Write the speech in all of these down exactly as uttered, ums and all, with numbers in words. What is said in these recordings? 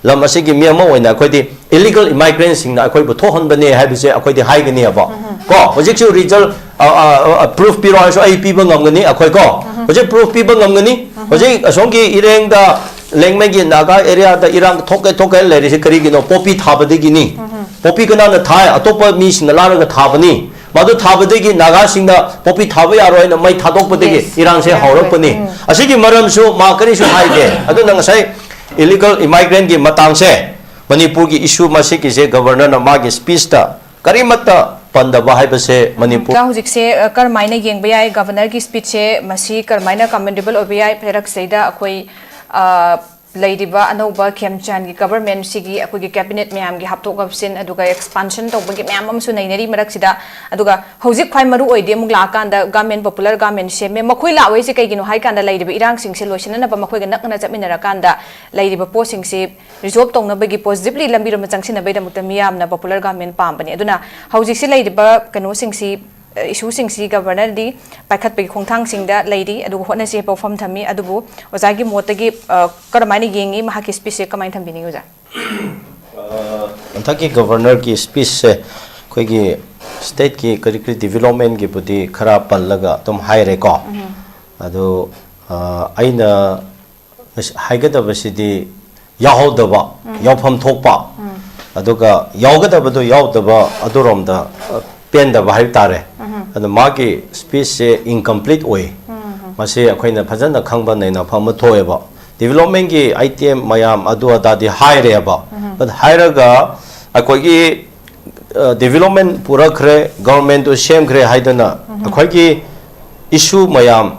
ꯂꯝ ꯑꯁꯤꯒꯤ ꯃꯤ ꯑꯃ ꯑꯣꯏꯅ ꯑꯩꯈꯣꯏꯗꯤ illegal immigrantꯁꯤꯡꯅ ꯑꯩꯈꯣꯏꯕꯨ ꯊꯣꯛꯍꯟꯕꯅꯦ ꯍꯥꯏꯕꯁꯦ ꯑꯩꯈꯣꯏꯗꯤ ꯍꯥꯏꯒꯅꯦꯕ꯫ ꯀꯣ, ꯍꯧꯖꯤꯛꯁꯨ result, ꯑ, ꯑ, ꯑ, proof ꯄꯤꯔꯣ ꯍꯥꯏꯔꯁꯨ ꯑꯩ ꯄꯤꯕ ꯉꯝꯒꯅꯤ꯫ ꯑꯩꯈꯣꯏ ꯀꯣ, ꯍꯧꯖꯤꯛ proof ꯄꯤꯕ ꯉꯝꯒꯅꯤ꯫ ꯍꯧꯖꯤꯛ ꯑꯁꯣꯝꯒꯤ ꯏꯔꯦꯡꯗ, ꯂꯦꯡꯃꯩꯒꯤ ꯅꯥꯒꯥ areaꯗ ꯏꯔꯥꯡ ꯊꯣꯛꯀꯦ ꯊꯣꯛꯀꯦ ꯂꯩꯔꯤꯁꯦ ꯀꯔꯤꯒꯤꯅꯣ? ꯄꯣꯄꯤ ꯊꯥꯕꯗꯒꯤꯅꯤ꯫ ꯄꯣꯄꯤ ꯀꯅꯥꯅ ꯊꯥꯏ? ꯑꯇꯣꯞꯄ ꯃꯤꯁꯤꯡꯅ ꯂꯥꯛꯂꯒ ꯊꯥꯕꯅꯤ꯫ ꯃꯗꯨ ꯊꯥꯕꯗꯒꯤ ꯅꯥꯒꯥꯁꯤꯡꯅ ꯄꯣꯄꯤ ꯊꯥꯕ ꯌꯥꯔꯣꯏ ꯍꯥꯏꯅ ꯃꯩ ꯊꯥꯗꯣꯛꯄꯗꯒꯤ Yes. ꯏꯔꯥꯡꯁꯦ ꯏꯔꯥꯡ ꯍꯧꯔꯛꯄꯅꯤ꯫ ꯍꯧꯔꯛꯄꯅꯤ꯫ ꯑꯁꯤꯒꯤ ꯃꯔꯝꯁꯨ ꯃꯥ ꯀꯔꯤꯁꯨ ꯍꯥꯏꯗꯦ꯫ ꯑꯗꯨꯅ ꯉꯁꯥꯏ illegal immigrantꯀꯤ ꯃꯇꯥꯡꯁꯦ, ꯃꯅꯤꯄꯨꯔꯒꯤ issue ꯃꯁꯤꯒꯤꯁꯦ governorꯅ ꯃꯥꯒꯤ speechꯇ ꯀꯔꯤꯃꯠꯇ ꯄꯟꯗꯕ ꯍꯥꯏꯕꯁꯦ ꯃꯅꯤꯄꯨꯔ ꯍꯧꯖꯤꯛꯁꯦ, ꯑ, ꯀꯔꯝꯍꯥꯏꯅ ꯌꯦꯡꯕ ꯌꯥꯏ? Governorꯒꯤ speechꯁꯦ ꯃꯁꯤ ꯀꯔꯝꯍꯥꯏꯅ commendable ꯑꯣꯏꯕ ꯌꯥꯏ? ꯐꯦꯔꯛꯁꯤꯗ ꯑꯩꯈꯣꯏ, ꯑ, ꯂꯩꯔꯤꯕ ꯑꯅꯧꯕ ꯈꯦꯝꯆꯥꯟꯒꯤ governmentꯁꯤꯒꯤ ꯑꯩꯈꯣꯏꯒꯤ cabinet ꯃꯌꯥꯝꯒꯤ ꯍꯥꯞꯇꯣꯛ ꯍꯥꯞꯆꯤꯟ, ꯑꯗꯨꯒ expansion ꯇꯧꯕꯒꯤ ꯃꯌꯥꯝ ꯑꯃꯁꯨ ꯅꯩꯅꯔꯤ ꯃꯔꯛꯁꯤꯗ꯫ ꯑꯗꯨꯒ ꯍꯧꯖꯤꯛ ꯈ꯭ꯋꯥꯏ ꯃꯔꯨ ꯑꯣꯏꯗꯤ ꯑꯃꯨꯛ ꯂꯥꯛꯑꯀꯥꯟꯗ government, popular government ꯁꯦꯝꯃꯦ꯫ ꯃꯈꯣꯏ ꯂꯥꯛꯑꯣꯏꯁꯦ ꯀꯩꯒꯤꯅꯣ ꯍꯥꯏ ꯀꯥꯟꯗ ꯂꯩꯔꯤꯕ ꯏꯔꯥꯡꯁꯤꯡꯁꯦ ꯂꯣꯏꯁꯤꯟꯅꯅꯕ ꯃꯈꯣꯏꯒ ꯅꯛꯅ ꯆꯠꯃꯤꯟꯅꯔꯀꯥꯟꯗ ꯂꯩꯔꯤꯕ ꯄꯣꯠꯁꯤꯡꯁꯤ resolve ꯇꯧꯅꯕꯒꯤ positively ꯂꯝꯕꯤꯔꯣꯝꯗ ꯆꯪꯁꯤꯟꯅꯕꯒꯤꯗꯃꯛꯇ ꯃꯤꯌꯥꯝꯅ popular government ꯄꯥꯝꯕꯅꯤ꯫ ꯑꯗꯨꯅ ꯍꯧꯖꯤꯛꯁꯤ ꯂꯩꯔꯤꯕ ꯀꯩꯅꯣꯁꯤꯡꯁꯤ, ꯑ, issueꯁꯤꯡꯁꯤ governorꯗꯤ ꯄꯥꯏꯈꯠꯄꯒꯤ ꯈꯣꯡꯊꯥꯡꯁꯤꯡꯗ ꯂꯩꯔꯤ, ꯑꯗꯨꯒ ꯍꯣꯠꯅꯁꯤ ꯍꯥꯏꯕ ꯋꯥꯐꯝ ꯊꯝꯃꯤ꯫ ꯑꯗꯨꯕꯨ ꯑꯣꯖꯥꯒꯤ ꯃꯣꯠꯇꯒꯤ, ꯑ, ꯀꯔꯝꯍꯥꯏꯅ ꯌꯦꯡꯉꯤ? ꯃꯍꯥꯛꯀꯤ speechꯁꯦ ꯀꯃꯥꯏꯅ ꯊꯝꯕꯤꯅꯤꯡꯉꯤ ꯑꯣꯖꯥ? ꯑ, ꯍꯟꯗꯛꯀꯤ governorꯒꯤ speechꯁꯦ ꯑꯩꯈꯣꯏꯒꯤ stateꯀꯤ ꯀꯔꯤ ꯀꯔꯤ developmentꯒꯤꯕꯨꯗꯤ ꯈꯔ ꯄꯜꯂꯒ ꯑꯗꯨꯝ ꯍꯥꯏꯔꯦꯀꯣ꯫ ꯑꯗꯣ, ꯑ, ꯑꯩꯅ ꯍꯥꯏꯒꯗꯕꯁꯤꯗꯤ ꯌꯥꯎꯍꯧꯗꯕ, ꯌꯥꯎꯐꯝ ꯊꯣꯛꯄ, ꯑꯗꯨꯒ ꯌꯥꯎꯒꯗꯕꯗꯣ ꯌꯥꯎꯗꯕ, ꯑꯗꯨꯔꯣꯝꯗ, ꯑ, ꯄꯦꯟꯗꯕ ꯍꯥꯏꯕ ꯇꯥꯔꯦ꯫ ꯑꯗꯣ ꯃꯥꯒꯤ speechꯁꯦ incomplete ꯑꯣꯏ꯫ ꯃꯁꯤ ꯑꯩꯈꯣꯏꯅ ꯐꯖꯅ ꯈꯪꯕ ꯅꯩꯅꯐꯝ ꯑꯃ ꯊꯣꯛꯑꯦꯕ꯫ Developmentꯀꯤ item ꯃꯌꯥꯝ ꯑꯗꯨ ꯑꯗꯥꯗꯤ ꯍꯥꯏꯔꯦꯕ꯫ But ꯍꯥꯏꯔꯒ ꯑꯩꯈꯣꯏꯒꯤ, ꯑ, development ꯄꯨꯔꯛꯈ꯭ꯔꯦ, governmentꯇꯨ ꯁꯦꯝꯈ꯭ꯔꯦ ꯍꯥꯏꯗꯅ ꯑꯩꯈꯣꯏꯒꯤ issue ꯃꯌꯥꯝ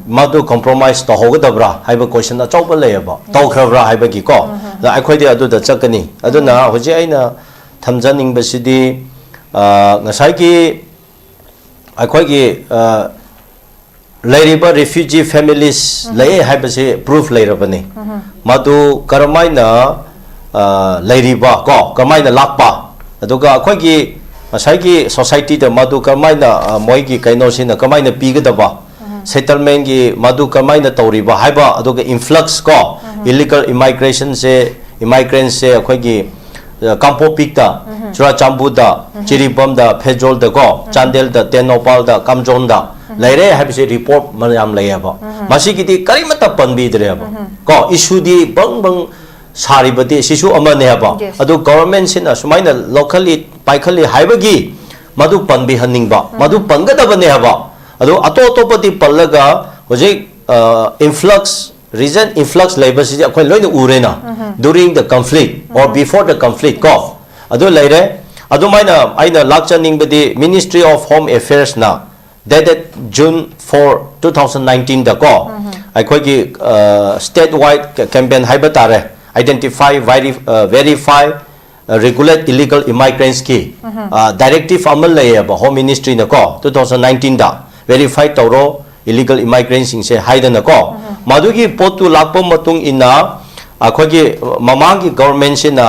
ꯃꯗꯨ compromise ꯇꯧꯍꯧꯒꯗꯕ꯭ꯔꯥ ꯍꯥꯏꯕ question ꯑꯆꯧꯕ ꯂꯩꯌꯦꯕ, ꯇꯧꯈ꯭ꯔꯕ꯭ꯔꯥ ꯍꯥꯏꯕꯒꯤꯀꯣ꯫ ꯑꯗ ꯑꯩꯈꯣꯏꯗꯤ ꯑꯗꯨꯗ ꯆꯠꯀꯅꯤ꯫ ꯑꯗꯨꯅ ꯍꯧꯖꯤꯛ ꯑꯩꯅ ꯊꯝꯖꯅꯤꯡꯕꯁꯤꯗꯤ, ꯑ, ꯉꯁꯥꯏꯒꯤ ꯑꯩꯈꯣꯏꯒꯤ, ꯑ, ꯂꯩꯔꯤꯕ refugee families ꯂꯩ ꯍꯥꯏꯕꯁꯤ proof ꯂꯩꯔꯕꯅꯤ꯫ ꯃꯗꯨ ꯀꯔꯝꯍꯥꯏꯅ, ꯑ, ꯂꯩꯔꯤꯕ ꯀꯣ, ꯀꯔꯝꯍꯥꯏꯅ ꯂꯥꯛꯄ, ꯑꯗꯨꯒ ꯑꯩꯈꯣꯏꯒꯤ ꯉꯁꯥꯏꯒꯤ societyꯗ ꯃꯗꯨ ꯀꯔꯝꯍꯥꯏꯅ, ꯑ, ꯃꯣꯏꯒꯤ ꯀꯩꯅꯣꯁꯤꯅ ꯀꯔꯝꯍꯥꯏꯅ ꯄꯤꯒꯗꯕ, settlementꯀꯤ ꯃꯗꯨ ꯀꯔꯝꯍꯥꯏꯅ ꯇꯧꯔꯤꯕ ꯍꯥꯏꯕ, ꯑꯗꯨꯒ influx ꯀꯣ, illegal immigrationꯁꯦ ꯏꯃꯥꯏꯒ꯭ꯔꯦꯟꯁꯦ ꯑꯩꯈꯣꯏꯒꯤ ꯀꯥꯡꯄꯣꯛꯄꯤꯗ, ꯆꯨꯔꯥꯆꯥꯟꯄꯨꯔꯗ, ꯖꯤꯔꯤꯕꯥꯝꯗ, ꯐꯦꯖꯣꯜꯗꯀꯣ, ꯆꯥꯟꯗꯦꯜꯗ, ꯇꯦꯡꯅꯧꯄꯥꯜꯗ, ꯀꯥꯝꯖꯣꯟꯗ ꯂꯩꯔꯦ ꯍꯥꯏꯕꯁꯦ ꯔꯤꯄꯣꯔꯠ ꯃꯌꯥꯝ ꯂꯩꯌꯦꯕ꯫ ꯃꯁꯤꯒꯤꯗꯤ ꯀꯔꯤꯃꯠꯇ ꯄꯟꯕꯤꯗ꯭ꯔꯦꯕ꯫ ꯀꯣ, ꯏꯁꯨꯗꯤ ꯕꯪ ꯕꯪ ꯁꯥꯔꯤꯕꯗꯤ ꯁꯤꯁꯨ ꯑꯃꯅꯦꯕ꯫ ꯑꯗꯨ ꯒꯣꯚꯔꯟꯃꯦꯟꯠꯁꯤꯅ ꯁꯨꯃꯥꯏꯅ ꯂꯧꯈꯠꯂꯤ ꯄꯥꯏꯈꯠꯂꯤ ꯍꯥꯏꯕꯒꯤ ꯃꯗꯨ ꯄꯟꯕꯤꯍꯟꯅꯤꯡꯕ, ꯃꯗꯨ ꯄꯟꯒꯗꯕꯅꯦ ꯍꯥꯏꯕ꯫ ꯑꯗꯨ ꯑꯇꯣꯞ ꯑꯇꯣꯞꯄꯗꯤ ꯄꯜꯂꯒ ꯍꯧꯖꯤꯛ ꯏꯟꯐ꯭ꯂꯛꯁ, ꯔꯤꯁꯦꯟꯠ ꯏꯟꯐ꯭ꯂꯛꯁ ꯂꯩꯕꯁꯤꯗꯤ ꯑꯩꯈꯣꯏ ꯂꯣꯏꯅ ꯎꯔꯦꯅ, during the conflict or before the conflict ꯀꯣ, ꯑꯗꯨ ꯂꯩꯔꯦ꯫ ꯑꯗꯨꯃꯥꯏꯅ ꯑꯩꯅ ꯂꯥꯛꯆꯅꯤꯡꯕꯗꯤ Ministry of Home Affairsꯅ dated June four, two thousand nineteenꯗ ꯀꯣ, ꯑꯩꯈꯣꯏꯒꯤ ꯁ꯭ꯇꯦꯠ ꯋꯥꯏꯗ ꯀꯦꯝꯄꯦꯟ ꯍꯥꯏꯕ ꯇꯥꯔꯦ, identify, verify, regulate illegal immigrants ꯀꯤ ꯗꯥꯏꯔꯦꯛꯇꯤꯚ ꯑꯃ ꯂꯩꯌꯦꯕ ꯍꯣꯝ ꯃꯤꯅꯤꯁꯇ꯭ꯔꯤꯅꯀꯣ, two thousand nineteenꯗ verify ꯇꯧꯔꯣ ꯏꯂꯤꯒꯦꯜ ꯏꯃꯥꯏꯒ꯭ꯔꯦꯟꯁꯤꯡꯁꯦ ꯍꯥꯏꯗꯅꯀꯣ꯫ ꯃꯗꯨꯒꯤ ꯄꯣꯠꯇꯨ ꯂꯥꯛꯄ ꯃꯇꯨꯡ ꯏꯟꯅ ꯑꯩꯈꯣꯏꯒꯤ ꯃꯃꯥꯡꯒꯤ ꯒꯣꯚꯔꯟꯃꯦꯟꯠꯁꯤꯅ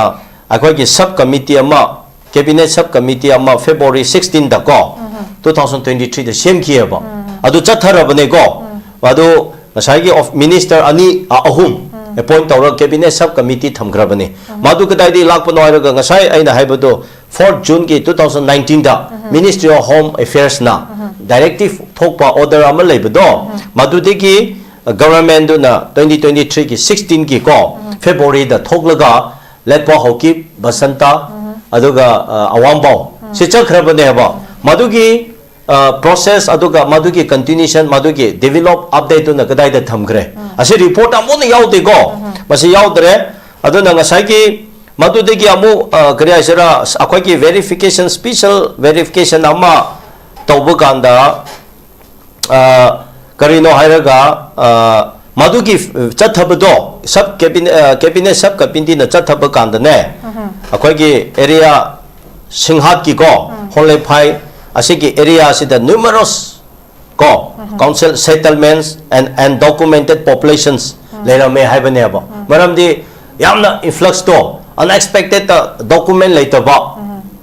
ꯑꯩꯈꯣꯏꯒꯤ ꯁꯕ ꯀꯃꯤꯇꯤ ꯑꯃ, ꯀꯦꯕꯤꯅꯦꯠ ꯁꯕ ꯀꯃꯤꯇꯤ ꯑꯃ February sixteenꯗ ꯀꯣ, two thousand twenty threeꯗ ꯁꯦꯝꯈꯤꯑꯕ꯫ ꯑꯗꯨ ꯆꯠꯊꯔꯕꯅꯦꯀꯣ꯫ ꯑꯗꯨ ꯉꯁꯥꯏꯒꯤ ꯃꯤꯅꯤꯁꯇꯔ ꯑꯅꯤ, ꯑ, ꯑꯍꯨꯝ ꯑꯦꯄꯣꯏꯟꯠ ꯇꯧꯔꯒ ꯀꯦꯕꯤꯅꯦꯠ ꯁꯕ ꯀꯃꯤꯇꯤ ꯊꯝꯈ꯭ꯔꯕꯅꯤ꯫ ꯃꯗꯨ ꯀꯗꯥꯏꯗꯒꯤ ꯂꯥꯛꯄꯅꯣ ꯍꯥꯏꯔꯒ ꯉꯁꯥꯏ ꯑꯩꯅ ꯍꯥꯏꯕꯗꯣ, fourth Juneꯒꯤ two thousand nineteenꯗ Ministry of Home Affairsꯅ ꯗꯥꯏꯔꯦꯛꯇꯤꯚ ꯊꯣꯛꯄ ꯑꯣꯔꯗꯔ ꯑꯃ ꯂꯩꯕꯗꯣ, ꯃꯗꯨꯗꯒꯤ ꯒꯣꯚꯔꯟꯃꯦꯟꯠꯇꯨꯅ twenty twenty threeꯒꯤ sixteenꯒꯤ ꯀꯣ, Februaryꯗ ꯊꯣꯛꯂꯒ ꯂꯦꯠꯄꯥꯎ ꯍꯧꯀꯤꯞ, ꯕꯁꯟꯇ, ꯑꯗꯨꯒ, ꯑ, ꯑꯋꯥꯡꯕꯥꯎ ꯁꯤ ꯆꯠꯈ꯭ꯔꯕꯅꯦꯕ꯫ ꯃꯗꯨꯒꯤ ꯄ꯭ꯔꯣꯁꯦꯁ, ꯑꯗꯨꯒ ꯃꯗꯨꯒꯤ ꯀꯟꯇꯤꯅ꯭ꯌꯨꯁꯟ, ꯃꯗꯨꯒꯤ ꯗꯤꯕꯦꯂꯞ ꯑꯞꯗꯦꯠꯇꯨꯅ ꯀꯗꯥꯏꯗ ꯊꯝꯈ꯭ꯔꯦ? ꯑꯁꯤ ꯔꯤꯄꯣꯔꯠ ꯑꯃꯨꯛ ꯌꯥꯎꯗꯦꯀꯣ꯫ ꯃꯁꯤ ꯌꯥꯎꯗ꯭ꯔꯦ꯫ ꯑꯗꯨꯅ ꯉꯁꯥꯏꯒꯤ ꯃꯗꯨꯗꯒꯤ ꯑꯃꯨꯛ, ꯑ, ꯀꯔꯤ ꯍꯥꯏꯁꯤꯔꯥ, ꯑꯩꯈꯣꯏꯒꯤ verification, special verification ꯑꯃ ꯇꯧꯕ ꯀꯥꯟꯗ, ꯑ, ꯀꯔꯤꯅꯣ ꯍꯥꯏꯔꯒ, ꯑ, ꯃꯗꯨꯒꯤ ꯆꯠꯊꯕꯗꯣ, ꯁꯕ ꯀꯦꯕꯤꯅꯦꯠ, ꯑ, ꯀꯦꯕꯤꯅꯦꯠ ꯁꯕ ꯀꯃꯤꯇꯤꯅ ꯆꯠꯊꯕ ꯀꯥꯟꯗꯅꯦ, ꯑꯩꯈꯣꯏꯒꯤ ꯑꯦꯔꯤꯌꯥ ꯁꯤꯡꯍꯥꯠꯀꯤꯀꯣ, ꯍꯣꯂꯦꯐꯥꯏ, ꯑꯁꯤꯒꯤ ꯑꯦꯔꯤꯌꯥꯁꯤꯗ numerous ꯀꯣ, council settlements and undocumented populations ꯂꯩꯔꯝꯃꯦ ꯍꯥꯏꯕꯅꯦꯕ꯫ ꯃꯔꯝꯗꯤ ꯌꯥꯝꯅ ꯏꯟꯐ꯭ꯂꯛꯁꯇꯣ, ꯑꯟꯑꯦꯛꯁꯄꯦꯛꯇꯦꯠꯇ ꯗꯣꯀꯨꯃꯦꯟ ꯂꯩꯇꯕ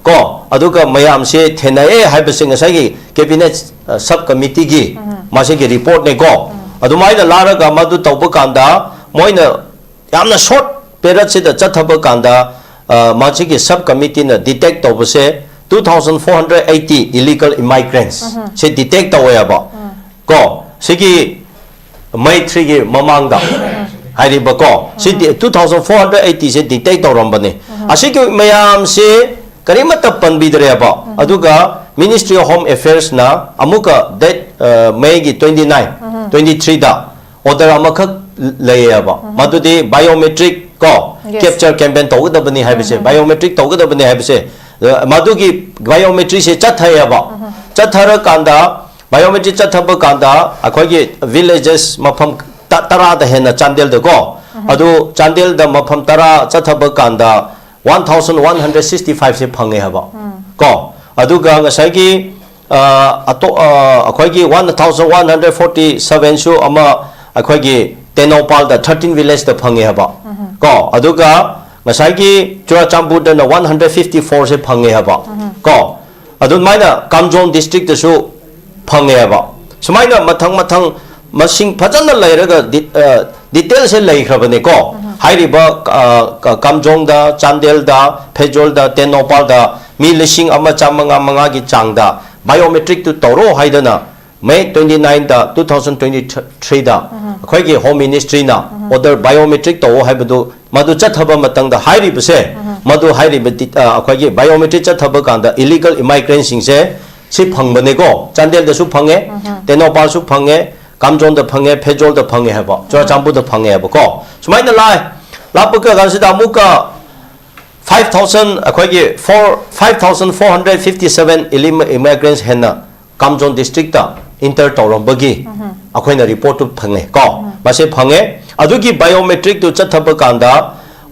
ꯀꯣ, ꯑꯗꯨꯒ ꯃꯌꯥꯝꯁꯦ ꯊꯦꯡꯅꯩꯑꯦ ꯍꯥꯏꯕꯁꯦ ꯉꯁꯥꯏꯒꯤ ꯀꯦꯕꯤꯅꯦꯠ, ꯑ, ꯁꯕ ꯀꯃꯤꯇꯤꯒꯤ ꯃꯁꯤꯒꯤ ꯔꯤꯄꯣꯔꯠꯅꯦꯀꯣ꯫ ꯑꯗꯨꯃꯥꯏꯅ ꯂꯥꯛꯑꯒ ꯃꯗꯨ ꯇꯧꯕ ꯀꯥꯟꯗ ꯃꯣꯏꯅ ꯌꯥꯝꯅ ꯁꯣꯔꯠ ꯇꯔꯦꯠꯁꯤꯗ ꯆꯠꯊꯕ ꯀꯥꯟꯗ, ꯑ, ꯃꯁꯤꯒꯤ sub committeeꯅ detect ꯇꯧꯕꯁꯦ two thousand four hundred eighty illegal immigrants ꯁꯦ detect ꯇꯧꯋꯦꯕ꯫ ꯀꯣ, ꯁꯤꯒꯤ May threeꯒꯤ ꯃꯃꯥꯡꯗ ꯍꯥꯏꯔꯤꯕꯀꯣ, ꯁꯤ two thousand four hundred eightyꯁꯦ detect ꯇꯧꯔꯝꯕꯅꯤ꯫ ꯑꯁꯤꯒꯤ ꯃꯌꯥꯝꯁꯤ ꯀꯔꯤꯃꯠꯇ ꯄꯟꯕꯤꯗ꯭ꯔꯦꯕ꯫ ꯑꯗꯨꯒ Ministry of Home Affairsꯅ ꯑꯃꯨꯛꯀ date, ꯑ, Mayꯒꯤ twenty nine, twenty threeꯗ order ꯑꯃꯈꯛ ꯂꯩꯌꯦꯕ꯫ ꯃꯗꯨꯗꯤ biometric ꯀꯣ, yes, capture campaign ꯇꯧꯒꯗꯕꯅꯤ ꯍꯥꯏꯕꯁꯦ, biometric ꯇꯧꯒꯗꯕꯅꯤ ꯍꯥꯏꯕꯁꯦ, ꯑ, ꯃꯗꯨꯒꯤ biometricꯁꯦ ꯆꯠꯊꯩꯌꯦꯕ꯫ ꯆꯠꯊꯔꯀꯥꯟꯗ, biometric ꯆꯠꯊꯕ ꯀꯥꯟꯗ ꯑꯩꯈꯣꯏꯒꯤ villages ꯃꯐꯝ ꯇ-, ꯇꯔꯥꯗ ꯍꯦꯟꯅ ꯆꯥꯟꯗꯦꯜꯗꯀꯣ, ꯑꯗꯨ ꯆꯥꯟꯗꯦꯜꯗ ꯃꯐꯝ ꯇꯔꯥ ꯆꯠꯊꯕ ꯀꯥꯟꯗ one thousand one hundred sixty fiveꯁꯦ ꯐꯪꯉꯦ ꯍꯥꯏꯕ꯫ ꯀꯣ, ꯑꯗꯨꯒ ꯉꯁꯥꯏꯒꯤ, ꯑ, ꯑꯇꯣ-, ꯑ, ꯑꯩꯈꯣꯏꯒꯤ one thousand one hundred forty sevenꯁꯨ ꯑꯃ ꯑꯩꯈꯣꯏꯒꯤ ꯇꯦꯡꯅꯧꯄꯥꯜꯗ thirteen villageꯇ ꯐꯪꯉꯦ ꯍꯥꯏꯕ꯫ ꯀꯣ, ꯑꯗꯨꯒ ꯉꯁꯥꯏꯒꯤ ꯆꯨꯔꯆꯥꯟꯄꯨꯔꯗꯅ one hundred fifty fourꯁꯦ ꯐꯪꯉꯦ ꯍꯥꯏꯕ꯫ ꯀꯣ, ꯑꯗꯨꯃꯥꯏꯅ ꯀꯥꯝꯖꯣꯡ districtꯇꯁꯨ ꯐꯪꯉꯦꯕ꯫ ꯁꯨꯃꯥꯏꯅ ꯃꯊꯪ ꯃꯊꯪ ꯃꯁꯤꯡ ꯐꯖꯅ ꯂꯩꯔꯒ ꯗꯤ-, ꯑ, detailꯁꯦ ꯂꯩꯈ꯭ꯔꯕꯅꯦꯀꯣ꯫ ꯍꯥꯏꯔꯤꯕ, ꯑ, ꯀ-, ꯀꯥꯝꯖꯣꯡꯗ, ꯆꯥꯟꯗꯦꯜꯗ, ꯐꯦꯖꯣꯜꯗ, ꯇꯦꯡꯅꯧꯄꯥꯜꯗ ꯃꯤ ꯂꯤꯁꯤꯡ ꯑꯃ ꯆꯥꯝꯃꯉꯥ ꯃꯉꯥꯒꯤ ꯆꯥꯡꯗ biometricꯇꯨ ꯇꯧꯔꯣ ꯍꯥꯏꯗꯅ May twenty nineꯗ two thousand twenty threeꯗ ꯑꯩꯈꯣꯏꯒꯤ Home Ministryꯅ order biometric ꯇꯧꯑꯣ ꯍꯥꯏꯕꯗꯨ ꯃꯗꯨ ꯆꯠꯊꯕ ꯃꯇꯝꯗ ꯍꯥꯏꯔꯤꯕꯁꯦ, ꯃꯗꯨ ꯍꯥꯏꯔꯤꯕ ꯗꯤ-, ꯑ, ꯑꯩꯈꯣꯏꯒꯤ biometric ꯆꯠꯊꯕ ꯀꯥꯟꯗ illegal immigrantꯁꯤꯡꯁꯦ ꯁꯤ ꯐꯪꯕꯅꯦꯀꯣ꯫ ꯆꯥꯟꯗꯦꯜꯗꯁꯨ ꯐꯪꯉꯦ, ꯇꯦꯡꯅꯧꯄꯥꯜꯁꯨ ꯐꯪꯉꯦ, ꯀꯥꯝꯖꯣꯡꯗ ꯐꯪꯉꯦ, ꯐꯦꯖꯣꯜꯗ ꯐꯪꯉꯦ ꯍꯥꯏꯕ, ꯆꯨꯔꯆꯥꯟꯄꯨꯔꯗ ꯐꯪꯉꯦ ꯍꯥꯏꯕꯀꯣ꯫ ꯁꯨꯃꯥꯏꯅ ꯂꯥꯏ ꯂꯥꯛꯄ ꯀꯥꯟꯁꯤꯗ ꯑꯃꯨꯛꯀ five thousand, ꯑꯩꯈꯣꯏꯒꯤ four, five thousand four hundred fifty seven immigrants ꯍꯦꯟꯅ ꯀꯥꯝꯖꯣꯡ districtꯇ enter ꯇꯧꯔꯝꯕꯒꯤ ꯑꯩꯈꯣꯏꯅ reportꯇꯨ ꯐꯪꯉꯦ ꯀꯣ꯫ ꯃꯁꯤ ꯐꯪꯉꯦ꯫ ꯑꯗꯨꯒꯤ biometricꯇꯨ ꯆꯠꯊꯕ ꯀꯥꯟꯗ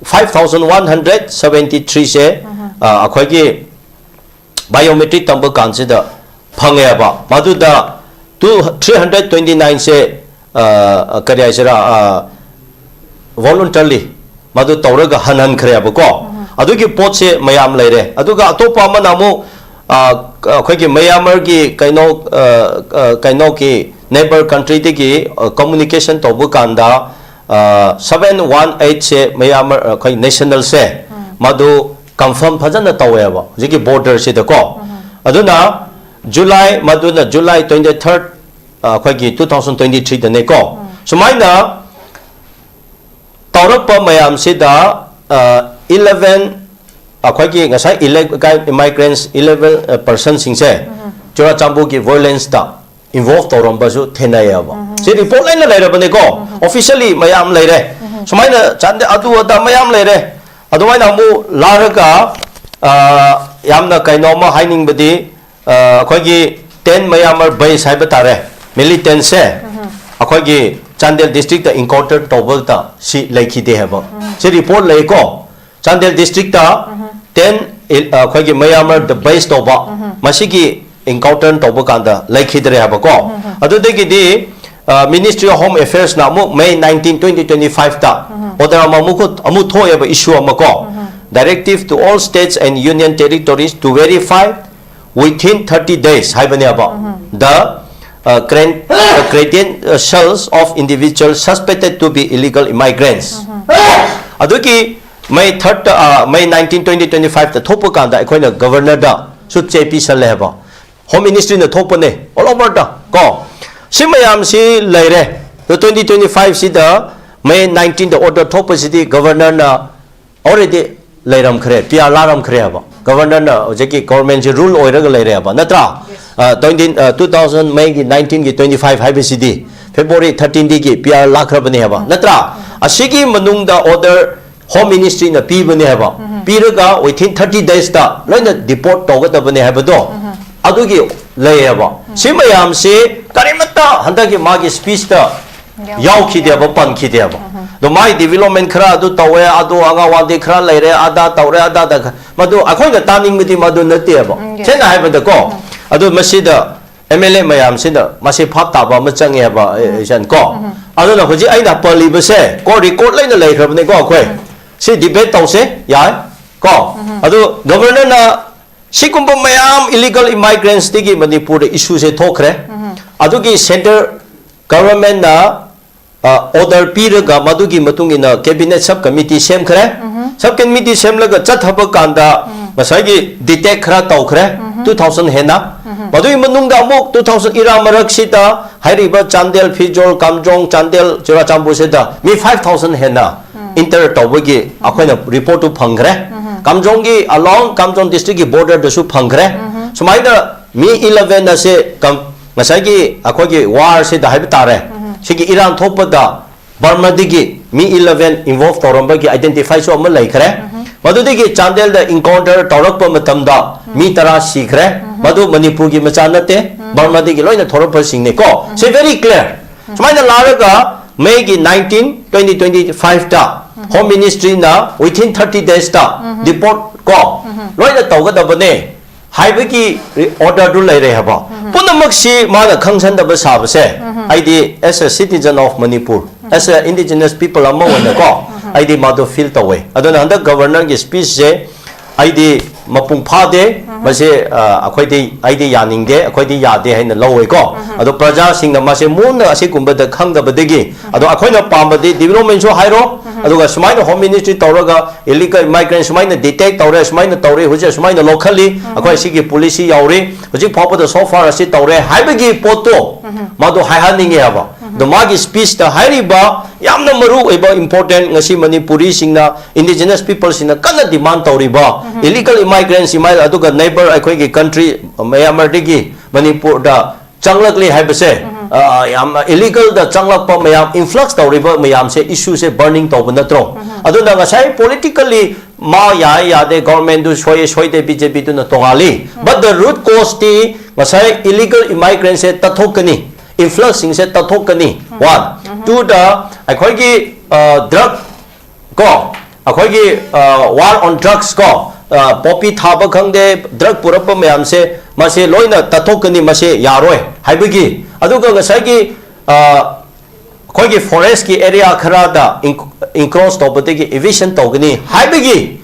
five thousand one hundred seventy threeꯁꯦ, ꯑ, ꯑꯩꯈꯣꯏꯒꯤ biometric ꯇꯝꯕ ꯀꯥꯟꯁꯤꯗ ꯐꯪꯉꯦꯕ꯫ ꯃꯗꯨꯗ two, three hundred twenty nineꯁꯦ, ꯑ, ꯀꯔꯤ ꯍꯥꯏꯁꯤꯔꯥ, ꯑ, voluntarily ꯃꯗꯨ ꯇꯧꯔꯒ ꯍꯟꯍꯟꯈ꯭ꯔꯦꯕꯀꯣ꯫ ꯑꯗꯨꯒꯤ ꯄꯣꯠꯁꯦ ꯃꯌꯥꯝ ꯂꯩꯔꯦ꯫ ꯑꯗꯨꯒ ꯑꯇꯣꯞꯄ ꯑꯃꯅ ꯑꯃꯨꯛ, ꯑ, ꯑꯩꯈꯣꯏꯒꯤ ꯃꯌꯥꯃꯔꯒꯤ ꯀꯩꯅꯣ, ꯑ, ꯑ, ꯀꯩꯅꯣꯒꯤ neighbour countryꯗꯒꯤ, ꯑ, communication ꯇꯧꯕ ꯀꯥꯟꯗ, ꯁꯚꯦꯟ ꯋꯥꯟ ꯑꯩꯠꯁꯦ ꯃꯌꯥꯝ ꯑꯩꯈꯣꯏ ꯅꯦꯁꯅꯦꯜꯁꯦ ꯃꯗꯨ ꯀꯟꯐꯥꯔꯝ ꯐꯖꯅ ꯇꯧꯋꯦꯕ ꯍꯧꯖꯤꯛꯀꯤ ꯕꯣꯔꯗꯔꯁꯤꯗꯀꯣ꯫ ꯑꯗꯨꯅ ꯖꯨꯂꯥꯏ, ꯃꯗꯨꯅ ꯖꯨꯂꯥꯏ ꯇ꯭ꯋꯦꯟꯇꯤ ꯊꯥꯔꯠ, ꯑꯩꯈꯣꯏꯒꯤ ꯇꯨ ꯊꯥꯎꯖꯟ ꯇ꯭ꯋꯦꯟꯇꯤ ꯊ꯭ꯔꯤꯗꯅꯦꯀꯣ꯫ ꯁꯨꯃꯥꯏꯅ ꯇꯧꯔꯛꯄ ꯃꯌꯥꯝꯁꯤꯗ ꯏꯂꯚꯦꯟ, ꯑꯩꯈꯣꯏꯒꯤ ꯉꯁꯥꯏ ꯏꯃꯥꯏꯒ꯭ꯔꯦꯟꯁ ꯏꯂꯚꯦꯟ ꯄꯔꯁꯟꯁꯤꯡꯁꯦ ꯆꯨꯔꯥꯆꯥꯟꯄꯨꯔꯒꯤ ꯚꯣꯌꯣꯂꯦꯟꯁꯇ ꯏꯟꯚꯣꯜꯚ ꯇꯧꯔꯝꯕꯁꯨ ꯊꯦꯡꯅꯩꯌꯦꯕ꯫ ꯁꯤ ꯔꯤꯄꯣꯔꯠ ꯂꯣꯏꯅ ꯂꯩꯔꯕꯅꯤꯀꯣ, ꯑꯣꯐꯤꯁꯤꯌꯦꯜꯂꯤ ꯃꯌꯥꯝ ꯂꯩꯔꯦ꯫ ꯁꯨꯃꯥꯏꯅ ꯆꯥꯟꯗꯦ ꯑꯗꯨ ꯑꯗꯥ ꯃꯌꯥꯝ ꯂꯩꯔꯦ꯫ ꯑꯗꯨꯃꯥꯏꯅ ꯑꯃꯨꯛ ꯂꯥꯛꯑꯒ, ꯑ, ꯌꯥꯝꯅ ꯀꯩꯅꯣꯝꯃ ꯍꯥꯏꯅꯤꯡꯕꯗꯤ, ꯑ, ꯑꯩꯈꯣꯏꯒꯤ ꯇꯦꯟ ꯃꯌꯥꯃꯔ ꯕꯦꯁ ꯍꯥꯏꯕ ꯇꯥꯔꯦ, ꯃꯤꯂꯤꯇꯦꯟꯁꯦ ꯑꯩꯈꯣꯏꯒꯤ ꯆꯥꯟꯗꯦꯜ ꯗꯤꯁꯇ꯭ꯔꯤꯛꯇ ꯏꯟꯀꯥꯎꯟꯇꯔ ꯇꯧꯕꯗ ꯁꯤ ꯂꯩꯈꯤꯗꯦ ꯍꯥꯏꯕ꯫ ꯁꯤ ꯔꯤꯄꯣꯔꯠ ꯂꯩꯀꯣ꯫ ꯆꯥꯟꯗꯦꯜ ꯗꯤꯁꯇ꯭ꯔꯤꯛꯇ ꯇꯦꯟ, ꯑꯩꯈꯣꯏꯒꯤ ꯃꯌꯥꯃꯔꯗ ꯕꯦꯁ ꯇꯧꯕ, ꯃꯁꯤꯒꯤ ꯏꯟꯀꯥꯎꯟꯇꯔ ꯇꯧꯕ ꯀꯥꯟꯗ ꯂꯩꯈꯤꯗ꯭ꯔꯦ ꯍꯥꯏꯕꯀꯣ꯫ ꯑꯗꯨꯗꯒꯤꯗꯤ, ꯑ, ꯃꯤꯅꯤꯁꯇ꯭ꯔꯤ ꯑꯣꯐ ꯍꯣꯝ ꯑꯦꯐꯤꯌꯔꯁꯅ ꯑꯃꯨꯛ ꯃꯦ ꯅꯥꯏꯟꯇꯤꯟ, ꯇ꯭ꯋꯦꯟꯇꯤ ꯇ꯭ꯋꯦꯟꯇꯤ ꯐꯥꯏꯚꯇ ꯑꯣꯔꯗꯔ ꯑꯃ ꯑꯃꯨꯛ, ꯑꯃꯨꯛ ꯊꯣꯛꯑꯦꯕ, ꯏꯁꯨ ꯑꯃꯀꯣ꯫ Directive to all states and union territories to verify within thirty days ꯍꯥꯏꯕꯅꯦꯕ, the, uh, cren-, the credentials of individuals suspected to be illegal immigrants. ꯑꯗꯨꯒꯤ ꯃꯦ ꯊꯥꯔꯠꯇ, ꯑ, ꯃꯦ ꯅꯥꯏꯟꯇꯤꯟ, ꯇ꯭ꯋꯦꯟꯇꯤ ꯇ꯭ꯋꯦꯟꯇꯤ ꯐꯥꯏꯚꯇ ꯊꯣꯛꯄ ꯀꯥꯟꯗ ꯑꯩꯈꯣꯏꯅ ꯒꯕꯔꯅꯔꯗꯁꯨ ꯆꯦ ꯄꯤꯁꯜꯂꯦ ꯍꯥꯏꯕ꯫ ꯍꯣꯝ ꯃꯤꯅꯤꯁꯇ꯭ꯔꯤꯅ ꯊꯣꯛꯄꯅꯦ ꯑꯣꯜ ꯑꯣꯚꯔꯗ ꯀꯣ꯫ ꯁꯤ ꯃꯌꯥꯝꯁꯤ ꯂꯩꯔꯦ꯫ ꯑꯗꯣ ꯇ꯭ꯋꯦꯟꯇꯤ ꯇ꯭ꯋꯦꯟꯇꯤ ꯐꯥꯏꯚꯁꯤꯗ ꯃꯦ ꯅꯥꯏꯟꯇꯤꯟꯗ ꯑꯣꯔꯗꯔ ꯊꯣꯛꯄꯁꯤꯗꯤ ꯒꯕꯔꯅꯔꯅ ꯑꯣꯜꯔꯦꯗꯤ ꯂꯩꯔꯝꯈ꯭ꯔꯦ, ꯄꯤ ꯑꯥꯔ ꯂꯥꯛꯔꯝꯈ꯭ꯔꯦ ꯍꯥꯏꯕ꯫ ꯒꯕꯔꯅꯔꯅ ꯍꯧꯖꯤꯛꯀꯤ ꯒꯣꯔꯃꯦꯟꯁꯤ ꯔꯨꯜ ꯑꯣꯏꯔꯒ ꯂꯩꯔꯦ ꯍꯥꯏꯕ, ꯅꯠꯇ꯭ꯔꯥ? ꯇ꯭ꯋꯦꯟꯇꯤ, ꯇꯨ ꯊꯥꯎꯖꯟ ꯃꯦꯒꯤ ꯅꯥꯏꯟꯇꯤꯟꯒꯤ ꯇ꯭ꯋꯦꯟꯇꯤ ꯐꯥꯏꯚ ꯍꯥꯏꯕꯁꯤꯗꯤ ꯐꯦꯕ꯭ꯔꯨꯋꯥꯔꯤ ꯊꯥꯔꯇꯤꯟꯗꯒꯤ ꯄꯤ ꯑꯥꯔ ꯂꯥꯛꯈ꯭ꯔꯕꯅꯦ ꯍꯥꯏꯕ, ꯅꯠꯇ꯭ꯔꯥ? ꯑꯁꯤꯒꯤ ꯃꯅꯨꯡꯗ ꯑꯣꯔꯗꯔ ꯍꯣꯝ ꯃꯤꯅꯤꯁꯇ꯭ꯔꯤꯅ ꯄꯤꯕꯅꯦ ꯍꯥꯏꯕ꯫ ꯄꯤꯔꯒ within thirty daysꯇ ꯂꯣꯏꯅ ꯗꯤꯄꯣꯔꯠ ꯇꯧꯒꯗꯕꯅꯦ ꯍꯥꯏꯕꯗꯣ ꯑꯗꯨꯒꯤ ꯂꯩꯌꯦꯕ꯫ ꯁꯤ ꯃꯌꯥꯝꯁꯤ ꯀꯔꯤꯃꯠꯇ ꯍꯟꯗꯛꯀꯤ ꯃꯥꯒꯤ ꯁ꯭ꯄꯤꯆꯇ ꯌꯥꯎꯈꯤꯗꯦꯕ, ꯄꯟꯈꯤꯗꯦꯕ꯫ ꯑꯗꯣ ꯃꯥꯒꯤ ꯗꯤꯕꯦꯂꯞꯃꯦꯟ ꯈꯔ ꯑꯗꯨ ꯇꯧꯋꯦ, ꯑꯗꯨ ꯑꯉꯥꯡꯋꯥꯗꯤ ꯈꯔ ꯂꯩꯔꯦ, ꯑꯗꯥ ꯇꯧꯔꯦ, ꯑꯗꯥꯗ ꯈ-, ꯃꯗꯨ ꯑꯩꯈꯣꯏꯅ ꯇꯥꯅꯤꯡꯕꯗꯤ ꯃꯗꯨ ꯅꯠꯇꯦꯕ꯫ ꯎꯝ, yes. ꯁꯦꯡꯅ ꯍꯥꯏꯕꯗꯀꯣ, ꯑꯗꯨ ꯃꯁꯤꯗ ꯑꯦꯝ ꯑꯦꯜ ꯑꯦ ꯃꯌꯥꯝꯁꯤꯅ ꯃꯁꯤ ꯚꯥꯞ ꯇꯥꯕ ꯑꯃ ꯆꯪꯉꯦꯕ, ꯑꯦ, ꯏꯆꯟ ꯀꯣ꯫ ꯑꯗꯨꯅ ꯍꯧꯖꯤꯛ ꯑꯩꯅ ꯄꯜꯂꯤꯕꯁꯦ ꯀꯣ, ꯔꯦꯀꯣꯔꯗ ꯂꯣꯏꯅ ꯂꯩꯈ꯭ꯔꯕꯅꯤꯀꯣ ꯑꯩꯈꯣꯏ꯫ ꯁꯤ ꯗꯤꯕꯦꯠ ꯇꯧꯁꯦ, ꯌꯥꯏ ꯀꯣ꯫ ꯑꯗꯨ ꯒꯕꯔꯅꯔꯅ ꯁꯤꯒꯨꯝꯕ ꯃꯌꯥꯝ ꯏꯂꯤꯒꯜ ꯏꯃꯥꯏꯒ꯭ꯔꯦꯟꯁꯇꯒꯤ ꯃꯅꯤꯄꯨꯔꯗ ꯏꯁꯨꯁꯦ ꯊꯣꯛꯈ꯭ꯔꯦ꯫ ꯑꯗꯨꯒꯤ ꯁꯦꯟꯇꯔ ꯒꯚꯔꯟꯃꯦꯟꯠꯅ ꯑ, order ꯄꯤꯔꯒ ꯃꯗꯨꯒꯤ ꯃꯇꯨꯡ ꯏꯟꯅ cabinet sub committee ꯁꯦꯝꯈ꯭ꯔꯦ꯫ Sub committee ꯁꯦꯝꯂꯒ ꯆꯠꯊꯕ ꯀꯥꯟꯗ ꯉꯁꯥꯏꯒꯤ detect ꯈꯔ ꯇꯧꯈ꯭ꯔꯦ, two thousand ꯍꯦꯟꯅ꯫ ꯃꯗꯨꯒꯤ ꯃꯅꯨꯡꯗ ꯑꯃꯨꯛ two thousand ꯏꯔꯥꯡ ꯃꯔꯛꯁꯤꯗ ꯍꯥꯏꯔꯤꯕ ꯆꯥꯟꯗꯦꯜ, ꯐꯤꯖꯣꯜ, ꯀꯥꯝꯖꯣꯡ, ꯆꯥꯟꯗꯦꯜ, ꯆꯨꯔꯥꯆꯥꯟꯄꯨꯔꯁꯤꯗ ꯃꯤ five thousand ꯍꯦꯟꯅ enter ꯇꯧꯕꯒꯤ ꯑꯩꯈꯣꯏꯅ report ꯇꯨ ꯐꯪꯈ꯭ꯔꯦ꯫ ꯀꯥꯝꯖꯣꯡꯒꯤ along ꯀꯥꯝꯖꯣꯡ district ꯀꯤ border ꯗꯁꯨ ꯐꯪꯈ꯭ꯔꯦ꯫ ꯁꯨꯃꯥꯏꯅ ꯃꯤ eleven ꯑꯁꯦ ꯀꯝ-, ꯉꯁꯥꯏꯒꯤ ꯑꯩꯈꯣꯏꯒꯤ war ꯁꯤꯗ ꯍꯥꯏꯕ ꯇꯥꯔꯦ, ꯁꯤꯒꯤ ꯏꯔꯥꯡ ꯊꯣꯛꯄꯗ ꯕꯔꯃꯥꯗꯒꯤ ꯃꯤ eleven involve ꯇꯧꯔꯝꯕꯒꯤ identify ꯁꯨ ꯑꯃ ꯂꯩꯈ꯭ꯔꯦ꯫ ꯃꯗꯨꯗꯒꯤ ꯆꯥꯟꯗꯦꯜꯗ encounter ꯇꯧꯔꯛꯄ ꯃꯇꯝꯗ ꯃꯤ ꯇꯔꯥ ꯁꯤꯈ꯭ꯔꯦ꯫ ꯃꯗꯨ ꯃꯅꯤꯄꯨꯔꯒꯤ ꯃꯆꯥ ꯅꯠꯇꯦ, ꯕꯔꯃꯥꯗꯒꯤ ꯂꯣꯏꯅ ꯊꯣꯔꯛꯄꯁꯤꯡꯅꯤꯀꯣ꯫ ꯁꯤ very clear꯫ ꯁꯨꯃꯥꯏꯅ ꯂꯥꯛꯂꯒ May ꯒꯤ nineteen, twenty twenty five ꯇ Home Ministry ꯅ within thirty days ꯇ deport ꯀꯣ ꯂꯣꯏꯅ ꯇꯧꯒꯗꯕꯅꯦ ꯍꯥꯏꯕꯒꯤ order ꯗꯨ ꯂꯩꯔꯦ ꯍꯥꯏꯕ꯫ ꯄꯨꯝꯅꯃꯛꯁꯤ ꯃꯥꯅ ꯈꯪꯁꯟꯗꯕ ꯁꯥꯕꯁꯦ, ꯑꯩꯗꯤ as a citizen of Manipur, as a indigenous people ꯑꯃ ꯑꯣꯏꯅꯀꯣ, ꯑꯩꯗꯤ ꯃꯥꯗꯣ feel ꯇꯧꯋꯦ꯫ ꯑꯗꯨꯅ ꯍꯟꯗꯛ Governor ꯒꯤ speech ꯁꯦ ꯑꯩꯗꯤ ꯃꯄꯨꯡ ꯐꯥꯗꯦ꯫ ꯃꯁꯤ, ꯑ, ꯑꯩꯈꯣꯏꯗꯤ, ꯑꯩꯗꯤ ꯌꯥꯅꯤꯡꯗꯦ, ꯑꯩꯈꯣꯏꯗꯤ ꯌꯥꯗꯦ ꯍꯥꯏꯅ ꯂꯧꯋꯦꯀꯣ꯫ ꯑꯗꯣ ꯄ꯭ꯔꯖꯥꯁꯤꯡꯅ ꯃꯁꯦ ꯃꯨꯟꯅ ꯑꯁꯤꯒꯨꯝꯕꯗ ꯈꯪꯗꯕꯗꯒꯤ, ꯑꯗꯣ ꯑꯩꯈꯣꯏꯅ ꯄꯥꯝꯕꯗꯤ development ꯁꯨ ꯍꯥꯏꯔꯣ, ꯑꯗꯨꯒ ꯁꯨꯃꯥꯏꯅ Home Ministry ꯇꯧꯔꯒ illegal immigrant ꯁꯨꯃꯥꯏꯅ detect ꯇꯧꯔꯦ, ꯁꯨꯃꯥꯏꯅ ꯇꯧꯔꯦ, ꯍꯧꯖꯤꯛ ꯁꯨꯃꯥꯏꯅ ꯂꯧꯈꯠꯂꯤ, ꯑꯩꯈꯣꯏ ꯁꯤꯒꯤ policy ꯌꯥꯎꯔꯤ, ꯍꯧꯖꯤꯛ ꯐꯥꯎꯕꯗ so far ꯑꯁꯤ ꯇꯧꯔꯦ ꯍꯥꯏꯕꯒꯤ ꯄꯣꯠꯇꯣ ꯃꯥꯗꯣ ꯍꯥꯏꯍꯟꯅꯤꯡꯉꯦ ꯍꯥꯏꯕ꯫ ꯑꯗꯣ ꯃꯥꯒꯤ speech ꯇ ꯍꯥꯏꯔꯤꯕ ꯌꯥꯝꯅ ꯃꯔꯨ ꯑꯣꯏꯕ important, ꯉꯁꯤ ꯃꯅꯤꯄꯨꯔꯤꯁꯤꯡꯅ, indigenous people ꯁꯤꯡꯅ ꯀꯟꯅ demand ꯇꯧꯔꯤꯕ illegal immigrants ꯁꯤ ꯃꯥꯏ, ꯑꯗꯨꯒ neighbour ꯑꯩꯈꯣꯏꯒꯤ country ꯃ꯭ꯌꯥꯟꯃꯥꯔꯗꯒꯤ ꯃꯅꯤꯄꯨꯔꯗ ꯆꯪꯂꯛꯂꯤ ꯍꯥꯏꯕꯁꯦ, ꯑ, ꯌꯥꯝꯅ illegal ꯗ ꯆꯪꯂꯛꯄ ꯃꯌꯥꯝ, influx ꯇꯧꯔꯤꯕ ꯃꯌꯥꯝꯁꯦ, issue ꯁꯦ burning ꯇꯧꯕ ꯅꯠꯇ꯭ꯔꯣ? ꯑꯗꯨꯅ ꯉꯁꯥꯏ politically ꯃꯥ ꯌꯥꯏ ꯌꯥꯗꯦ, government ꯗꯨ ꯁꯣꯏ ꯁꯣꯏꯗꯦ, B J P ꯗꯨꯅ ꯇꯣꯉꯥꯜꯂꯤ꯫ But the root cause T ꯉꯁꯥꯏ illegal immigrant ꯁꯦ ꯇꯠꯊꯣꯛꯀꯅꯤ, influx ꯁꯤꯡꯁꯦ ꯇꯠꯊꯣꯛꯀꯅꯤ꯫ One꯫ Two ꯗ ꯑꯩꯈꯣꯏꯒꯤ, ꯑ, drug ꯀꯣ, ꯑꯩꯈꯣꯏꯒꯤ, ꯑ, war on drugs ꯀꯣ, ꯑ, poppy ꯊꯥꯕ ꯈꯪꯗꯦ, drug ꯄꯨꯔꯛꯄ ꯃꯌꯥꯝꯁꯦ, ꯃꯁꯤ ꯂꯣꯏꯅ ꯇꯠꯊꯣꯛꯀꯅꯤ, ꯃꯁꯤ ꯌꯥꯔꯣꯏ ꯍꯥꯏꯕꯒꯤ꯫ ꯑꯗꯨꯒ ꯉꯁꯥꯏꯒꯤ, ꯑ, ꯑꯩꯈꯣꯏꯒꯤ forest ꯀꯤ area ꯈꯔꯗ ꯏꯟ-, encroach ꯇꯧꯕꯗꯒꯤ eviction ꯇꯧꯒꯅꯤ ꯍꯥꯏꯕꯒꯤ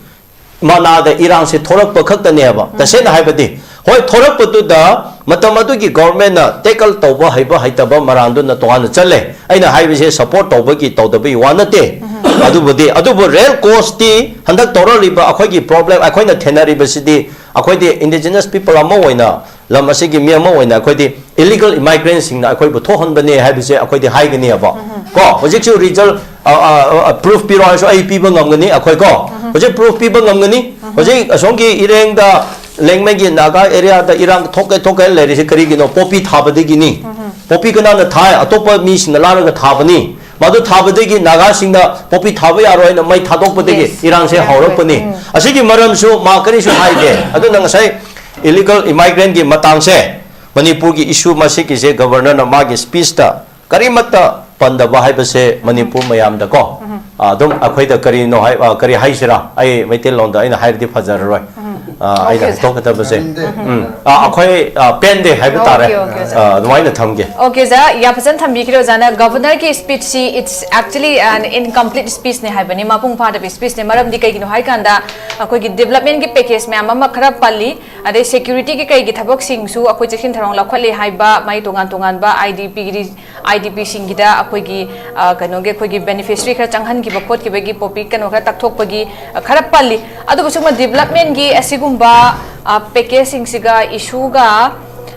ꯃꯅꯥꯗ ꯏꯔꯥꯡꯁꯦ ꯊꯣꯔꯛꯄ ꯈꯛꯇꯅꯦꯕ꯫ ꯇꯁꯦꯡꯅ ꯍꯥꯏꯕꯗꯤ, ꯍꯣꯏ, ꯊꯣꯔꯛꯄꯗꯨꯗ ꯃꯇꯝ ꯑꯗꯨꯒꯤ ꯒꯣꯔꯃꯦꯟꯅ ꯇꯦꯀꯜ ꯇꯧꯕ ꯍꯩꯕ ꯍꯩꯇꯕ ꯃꯔꯥꯟꯗꯨꯅ ꯇꯣꯉꯥꯟꯅ ꯆꯠꯂꯦ꯫ ꯑꯩꯅ ꯍꯥꯏꯕꯁꯦ ꯁꯄꯣꯔꯠ ꯇꯧꯕꯒꯤ ꯇꯧꯗꯕꯒꯤ ꯋꯥ ꯅꯠꯇꯦ꯫ ꯑꯗꯨꯕꯨꯗꯤ, ꯑꯗꯨꯕꯨ ꯔꯦꯜ ꯀꯣꯁꯇꯤ ꯍꯟꯗꯛ ꯇꯧꯔꯛꯂꯤꯕ ꯑꯩꯈꯣꯏꯒꯤ ꯄ꯭ꯔꯣꯕ꯭ꯂꯦꯝ, ꯑꯩꯈꯣꯏꯅ ꯊꯦꯡꯅꯔꯤꯕꯁꯤꯗꯤ, ꯑꯩꯈꯣꯏꯗꯤ ꯏꯟꯗꯤꯖꯤꯅꯁ ꯄꯤꯄꯜ ꯑꯃ ꯑꯣꯏꯅ, ꯂꯝ ꯑꯁꯤꯒꯤ ꯃꯤ ꯑꯃ ꯑꯣꯏꯅ, ꯑꯩꯈꯣꯏꯗꯤ ꯏꯂꯤꯒꯜ ꯏꯃꯥꯏꯒ꯭ꯔꯦꯟꯁꯤꯡꯅ ꯑꯩꯈꯣꯏꯕꯨ ꯊꯣꯛꯍꯟꯕꯅꯦ ꯍꯥꯏꯕꯁꯦ ꯑꯩꯈꯣꯏꯗꯤ ꯍꯥꯏꯒꯅꯤꯕ꯫ ꯀꯣ, ꯍꯧꯖꯤꯛꯁꯨ ꯔꯤꯖꯜ, ꯄ꯭ꯔꯨꯐ ꯄꯤꯔꯣ ꯍꯥꯏꯔꯁꯨ ꯑꯩ ꯄꯤꯕ ꯉꯝꯒꯅꯤ, ꯑꯩꯈꯣꯏ ꯀꯣ, ꯍꯧꯖꯤꯛ ꯄ꯭ꯔꯨꯐ ꯄꯤꯕ ꯉꯝꯒꯅꯤ꯫ ꯍꯧꯖꯤꯛ ꯑꯁꯣꯝꯒꯤ ꯏꯔꯦꯡꯗ, ꯂꯦꯡꯃꯩꯒꯤ ꯅꯥꯒꯥ ꯑꯦꯔꯤꯌꯥꯗ ꯏꯔꯥꯡ ꯊꯣꯛꯀꯦ ꯊꯣꯛꯀꯦ ꯂꯩꯔꯤꯁꯦ ꯀꯔꯤꯒꯤꯅꯣ? ꯄꯣꯄꯤ ꯊꯥꯕꯗꯒꯤꯅꯤ꯫ ꯄꯣꯄꯤ ꯀꯅꯥꯅ ꯊꯥꯏ? ꯑꯇꯣꯞꯄ ꯃꯤꯁꯤꯡꯅ ꯂꯥꯜꯂꯒ ꯊꯥꯕꯅꯤ꯫ ꯃꯗꯨ ꯊꯥꯕꯗꯒꯤ ꯅꯥꯒꯥꯁꯤꯡꯅ ꯄꯣꯄꯤ ꯊꯥꯕ ꯌꯥꯔꯣꯏ ꯍꯥꯏꯅ ꯃꯩ ꯊꯥꯗꯣꯛꯄꯗꯒꯤ Yes. ꯏꯔꯥꯡꯁꯦ Yes. ꯍꯧꯔꯛꯄꯅꯤ꯫ ꯎꯝ꯫ ꯑꯁꯤꯒꯤ ꯃꯔꯝꯁꯨ ꯃꯥ ꯀꯔꯤꯁꯨ ꯍꯥꯏꯗꯦ꯫ ꯑꯗꯨꯅ ꯉꯁꯥꯏ ꯏꯂꯤꯒꯜ ꯏꯃꯥꯏꯒ꯭ꯔꯦꯟꯒꯤ ꯃꯇꯥꯡꯁꯦ, ꯃꯅꯤꯄꯨꯔꯒꯤ ꯏꯁꯨ ꯃꯁꯤꯒꯤꯁꯦ ꯒꯕꯔꯅꯔꯅ ꯃꯥꯒꯤ ꯁ꯭ꯄꯤꯆꯇ ꯀꯔꯤꯃꯠꯇ ꯄꯟꯗꯕ ꯍꯥꯏꯕꯁꯦ ꯃꯅꯤꯄꯨꯔ ꯃꯌꯥꯝꯗꯀꯣ, ꯑ, ꯑꯗꯨꯝ ꯑꯩꯈꯣꯏꯗ ꯀꯔꯤꯅꯣ ꯍꯥꯏ, ꯑ, ꯀꯔꯤ ꯍꯥꯏꯁꯤꯔꯥ? ꯑꯩ ꯃꯩꯇꯩꯂꯣꯟꯗ ꯑꯩꯅ ꯍꯥꯏꯔꯗꯤ ꯐꯖꯔꯔꯣꯏ꯫ ꯑ, ꯑꯩꯅ Okay, sir. ꯍꯥꯏꯗꯣꯛꯀꯗꯕꯁꯦ꯫ ꯎꯝ꯫ ꯑ, ꯑꯩꯈꯣꯏ, ꯑ, ꯄꯦꯟꯗꯦ ꯍꯥꯏꯕ ꯇꯥꯔꯦ꯫ Okay, okay, sir. ꯑ, ꯑꯗꯨꯃꯥꯏꯅ ꯊꯝꯒꯦ꯫ Okay, sir. ꯌꯥꯝ ꯐꯖꯅ ꯊꯝꯕꯤꯈ꯭ꯔꯦ ꯑꯣꯖꯥꯅ꯫ ꯒꯕꯔꯅꯔꯒꯤ ꯁ꯭ꯄꯤꯆꯁꯤ, it's actually an incomplete speechꯅꯦ ꯍꯥꯏꯕꯅꯤ, ꯃꯄꯨꯡ ꯐꯥꯗꯕ ꯁ꯭ꯄꯤꯆꯅꯦ꯫ ꯃꯔꯝꯗꯤ ꯀꯩꯒꯤꯅꯣ ꯍꯥꯏꯀꯥꯟꯗ, ꯑꯩꯈꯣꯏꯒꯤ ꯗꯤꯕꯂꯞꯃꯦꯟꯒꯤ ꯄꯦꯀꯦꯖ ꯃꯌꯥꯝ ꯑꯃ ꯈꯔ ꯄꯜꯂꯤ, ꯑꯗꯩ ꯁꯦꯀ꯭ꯌꯨꯔꯤꯇꯤꯒꯤ ꯀꯩꯒꯤ ꯊꯕꯛꯁꯤꯡꯁꯨ ꯑꯩꯈꯣꯏ ꯆꯦꯛꯁꯤꯟ ꯊꯧꯔꯥꯡ ꯂꯧꯈꯠꯂꯤ ꯍꯥꯏꯕ, ꯃꯥꯒꯤ ꯇꯣꯉꯥꯟ ꯇꯣꯉꯥꯟꯕ IDPꯒꯤ, IDPꯁꯤꯡꯒꯤꯗ ꯑꯩꯈꯣꯏꯒꯤ, ꯑ, ꯀꯩꯅꯣꯒꯤ, ꯑꯩꯈꯣꯏꯒꯤ ꯕꯦꯅꯤꯐꯤꯁꯔꯤ ꯈꯔ ꯆꯪꯍꯟꯈꯤꯕ ꯈꯣꯠꯈꯤꯕꯒꯤ ꯄꯣꯄꯤ ꯀꯩꯅꯣ ꯈꯔ ꯇꯛꯊꯣꯛꯄꯒꯤ, ꯑ, ꯈꯔ ꯄꯜꯂꯤ꯫ ꯑꯗꯨꯕꯨ ꯁꯤꯒꯨꯝꯕ ꯗꯤꯕꯂꯞꯃꯦꯟꯒꯤ ꯑꯁꯤꯒꯨꯝꯕ, ꯑ, ꯄꯦꯀꯦꯖꯁꯤꯡꯁꯤꯒ ꯏꯁꯨꯒ,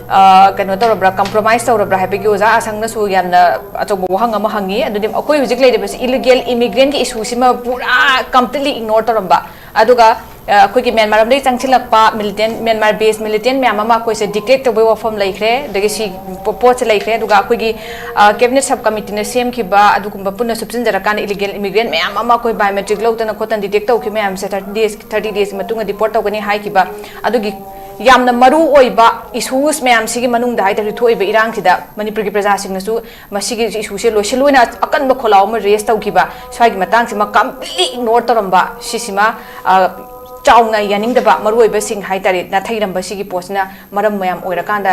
ꯑ, ꯀꯩꯅꯣ ꯇꯧꯔꯕ꯭ꯔꯥ, ꯀꯝꯄ꯭ꯔꯣꯃꯥꯏꯁ ꯇꯧꯔꯕ꯭ꯔꯥ ꯍꯥꯏꯕꯒꯤ ꯑꯣꯖꯥ ꯑꯁꯪꯅꯁꯨ ꯌꯥꯝꯅ ꯑꯆꯧꯕ ꯋꯥꯍꯪ ꯑꯃ ꯍꯪꯉꯤ꯫ ꯑꯗꯨꯗꯤ ꯑꯩꯈꯣꯏ ꯍꯧꯖꯤꯛ ꯂꯩꯔꯤꯕꯁꯤ ꯏꯂꯤꯒꯦꯜ ꯏꯃꯤꯒ꯭ꯔꯦꯟꯒꯤ ꯏꯁꯨꯁꯤꯃ ꯄꯨꯔꯥ ꯀꯝꯄ꯭ꯂꯤꯠꯂꯤ ꯏꯒꯅꯣꯔ ꯇꯧꯔꯝꯕ, ꯑꯗꯨꯒ ꯑ, ꯑꯩꯈꯣꯏꯒꯤ ꯃ꯭ꯌꯥꯟꯃꯥꯔ ꯂꯣꯝꯗꯒꯤ ꯆꯪꯁꯤꯜꯂꯛꯄ ꯃꯤꯂꯤꯇꯦꯟ, ꯃ꯭ꯌꯥꯟꯃꯥꯔ ꯕꯦꯁ ꯃꯤꯂꯤꯇꯦꯟ ꯃꯌꯥꯝ ꯑꯃ ꯑꯩꯈꯣꯏꯁꯦ ꯗꯤꯇꯦꯛ ꯇꯧꯕꯒꯤ ꯋꯥꯐꯝ ꯂꯩꯈ꯭ꯔꯦ, ꯑꯗꯒꯤ ꯁꯤ ꯄꯣ-, ꯄꯣꯠꯁꯦ ꯂꯩꯈ꯭ꯔꯦ꯫ ꯑꯗꯨꯒ ꯑꯩꯈꯣꯏꯒꯤ, ꯑ, ꯀꯦꯕꯤꯅꯦꯠ ꯁꯕ ꯀꯃꯤꯇꯤꯅ ꯁꯦꯝꯈꯤꯕ ꯑꯗꯨꯒꯨꯝꯕ ꯄꯨꯟꯅ ꯁꯨꯞꯆꯤꯟꯖꯔꯀꯥꯟꯗ ꯏꯂꯤꯒꯦꯜ ꯏꯃꯤꯒ꯭ꯔꯦꯟ ꯃꯌꯥꯝ ꯑꯃ ꯑꯩꯈꯣꯏ ꯕꯥꯏꯑꯣꯃꯦꯇ꯭ꯔꯤꯛ ꯂꯧꯗꯅ ꯈꯣꯠꯇꯅ ꯗꯤꯇꯦꯛ ꯇꯧꯈꯤꯕ ꯃꯌꯥꯝꯁꯦ ꯊꯥꯔꯇꯤ ꯗꯦꯖ, ꯊꯥꯔꯇꯤ ꯗꯦꯖꯀꯤ ꯃꯇꯨꯡꯗ ꯗꯤꯄꯣꯔꯠ ꯇꯧꯒꯅꯤ ꯍꯥꯏꯈꯤꯕ꯫ ꯑꯗꯨꯒꯤ ꯌꯥꯝꯅ ꯃꯔꯨ ꯑꯣꯏꯕ ꯏꯁꯨꯁ ꯃꯌꯥꯝꯁꯤꯒꯤ ꯃꯅꯨꯡꯗ ꯍꯥꯏꯇꯥꯔꯦ, ꯊꯣꯛꯏꯕ ꯏꯔꯥꯡꯁꯤꯗ ꯃꯅꯤꯄꯨꯔꯒꯤ ꯄ꯭ꯔꯖꯥꯁꯤꯡꯅꯁꯨ ꯃꯁꯤꯒꯤ ꯏꯁꯨꯁꯦ ꯂꯣꯏꯁꯤꯜꯂꯣꯏꯅ ꯑꯀꯟꯕ ꯈꯣꯜꯂꯥꯎ ꯑꯃ ꯔꯦꯁ ꯇꯧꯈꯤꯕ, ꯁ꯭ꯋꯥꯏꯒꯤ ꯃꯇꯥꯡꯁꯤꯃ ꯀꯝꯄ꯭ꯂꯤꯠꯂꯤ ꯏꯒꯅꯣꯔ ꯇꯧꯔꯝꯕ, ꯁꯤꯁꯤꯃ, ꯑ, ꯆꯥꯎꯅ ꯌꯥꯅꯤꯡꯗꯕ ꯃꯔꯨꯑꯣꯏꯕꯁꯤꯡ ꯍꯥꯏꯇꯥꯔꯦ, ꯅꯥꯊꯩꯔꯝꯕ ꯁꯤꯒꯤ ꯄꯣꯠꯁꯤꯅ ꯃꯔꯝ ꯃꯌꯥꯝ ꯑꯣꯏꯔꯀꯥꯟꯗ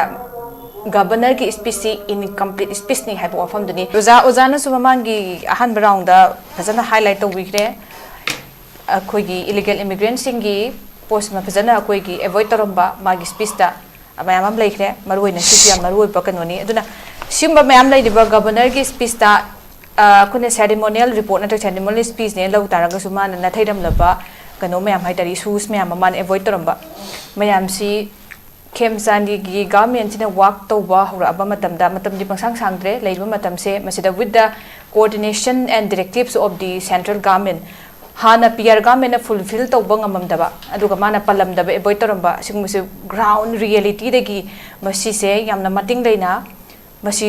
ꯒꯕꯔꯅꯔꯒꯤ ꯁ꯭ꯄꯤꯆꯁꯤ ꯏꯟꯀꯝꯄ꯭ꯂꯤꯠ ꯁ꯭ꯄꯤꯆꯅꯤ ꯍꯥꯏꯕ ꯋꯥꯐꯝꯗꯨꯅꯤ꯫ ꯑꯣꯖꯥ, ꯑꯣꯖꯥꯅꯁꯨ ꯃꯃꯥꯡꯒꯤ ꯑꯍꯥꯟꯕ ꯔꯥꯎꯟꯗ ꯐꯖꯅ ꯍꯥꯏꯂꯥꯏꯠ ꯇꯧꯕꯤꯈ꯭ꯔꯦ꯫ ꯑꯩꯈꯣꯏꯒꯤ ꯏꯂꯤꯒꯦꯜ ꯏꯃꯤꯒ꯭ꯔꯦꯟꯁꯤꯡꯒꯤ ꯄꯣꯠꯁꯤꯃ ꯐꯖꯅ ꯑꯩꯈꯣꯏꯒꯤ ꯑꯦꯚꯣꯏꯗ ꯇꯧꯔꯝꯕ ꯃꯥꯒꯤ ꯁ꯭ꯄꯤꯆꯇ꯫ ꯃꯌꯥꯝ ꯑꯃ ꯂꯩꯈ꯭ꯔꯦ꯫ ꯃꯔꯨꯑꯣꯏꯅ ꯁꯤꯁꯨ ꯌꯥꯝ ꯃꯔꯨ ꯑꯣꯏꯕ ꯀꯩꯅꯣꯅꯤ꯫ ꯑꯗꯨꯅ ꯁꯤꯒꯨꯝꯕ ꯃꯌꯥꯝ ꯂꯩꯔꯤꯕ governorꯒꯤ speechꯇ, ꯑ, ꯑꯩꯈꯣꯏꯅ ceremonial report ꯅꯠꯇ꯭ꯔꯒ ceremonial speechꯅꯦ ꯂꯧ ꯇꯥꯔꯒꯁꯨ, ꯃꯥꯅ ꯅꯥꯊꯩꯔꯝꯂꯕ ꯀꯩꯅꯣ ꯃꯌꯥꯝ ꯍꯥꯏꯇꯥꯔꯦ, issues ꯃꯌꯥꯝ ꯑꯃ ꯃꯥꯅ avoid ꯇꯧꯔꯝꯕ ꯃꯌꯥꯝꯁꯤ ꯈꯦꯝꯆꯥꯟꯒꯤ governmentꯁꯤꯅ work ꯇꯧꯕ ꯍꯧꯔꯛꯑꯕ ꯃꯇꯝꯗ, ꯃꯇꯝꯗꯤ ꯄꯪꯁꯥꯡ ꯁꯥꯡꯗ꯭ꯔꯦ, ꯂꯩꯔꯤꯕ ꯃꯇꯝꯁꯦ ꯃꯁꯤꯗ with the coordination and directives of the central government, ꯍꯥꯟꯅ P R governmentꯅ fulfill ꯇꯧꯕ ꯉꯝꯃꯝꯗꯕ, ꯑꯗꯨꯒ ꯃꯥꯅ ꯄꯜꯂꯝꯗꯕ, avoid ꯇꯧꯔꯝꯕ ꯑꯁꯤꯒꯨꯝꯕꯁꯦ ground realityꯗꯒꯤ ꯃꯁꯤꯁꯦ ꯌꯥꯝꯅ ꯃꯇꯤꯡ ꯂꯩꯅ ꯃꯁꯤ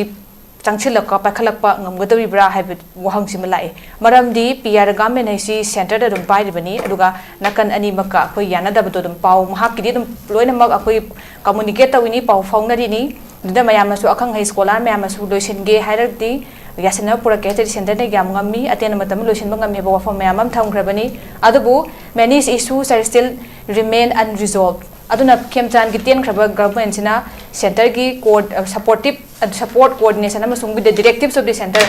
ꯆꯪꯁꯤꯜꯂꯛꯄ, ꯄꯥꯏꯈꯠꯂꯛꯄ ꯉꯝꯒꯗꯧꯔꯤꯕ꯭ꯔꯥ ꯍꯥꯏꯕ ꯋꯥꯍꯪꯁꯤꯃ ꯂꯥꯛꯑꯦ꯫ ꯃꯔꯝꯗꯤ P R government ꯍꯥꯏꯁꯤ centreꯗ ꯑꯗꯨꯝ ꯄꯥꯏꯔꯤꯕꯅꯤ, ꯑꯗꯨꯒ ꯅꯥꯀꯟ ꯑꯅꯤꯃꯛꯀ ꯑꯩꯈꯣꯏ ꯌꯥꯅꯗꯕꯗꯣ ꯑꯗꯨꯝ ꯄꯥꯎ ꯃꯍꯥꯛꯀꯤꯗꯤ ꯑꯗꯨꯝ ꯂꯣꯏꯅꯃꯛ ꯑꯩꯈꯣꯏ communicate ꯇꯧꯏꯅꯤ, ꯄꯥꯎ ꯐꯥꯎꯅꯔꯤꯅꯤ꯫ ꯑꯗꯨꯗ ꯃꯌꯥꯝꯅꯁꯨ, ꯑꯈꯪ ꯑꯍꯩ scholar ꯃꯌꯥꯝꯅꯁꯨ ꯂꯣꯏꯁꯤꯟꯒꯦ ꯍꯥꯏꯔꯗꯤ ꯌꯥꯁꯤꯟꯅꯕ ꯄꯨꯔꯛꯀꯦ ꯍꯥꯏꯔꯗꯤ centreꯅ ꯌꯥꯝ ꯉꯝꯃꯤ, ꯑꯇꯦꯟꯕ ꯃꯇꯝꯗ ꯂꯣꯏꯁꯤꯟꯕ ꯉꯝꯃꯤ ꯍꯥꯏꯕ ꯋꯥꯐꯝ ꯃꯌꯥꯝ ꯑꯃ ꯊꯝꯈ꯭ꯔꯕꯅꯤ꯫ ꯑꯗꯨꯕꯨ many issues are still remain unresolved꯫ ꯑꯗꯨꯅ ꯈꯦꯝꯆꯥꯟꯒꯤ ꯇꯦꯟꯈ꯭ꯔꯕ governmentꯁꯤꯅ centreꯒꯤ coord-, supportive, support, coordination ꯑꯃꯁꯨꯡ with the directives of the centre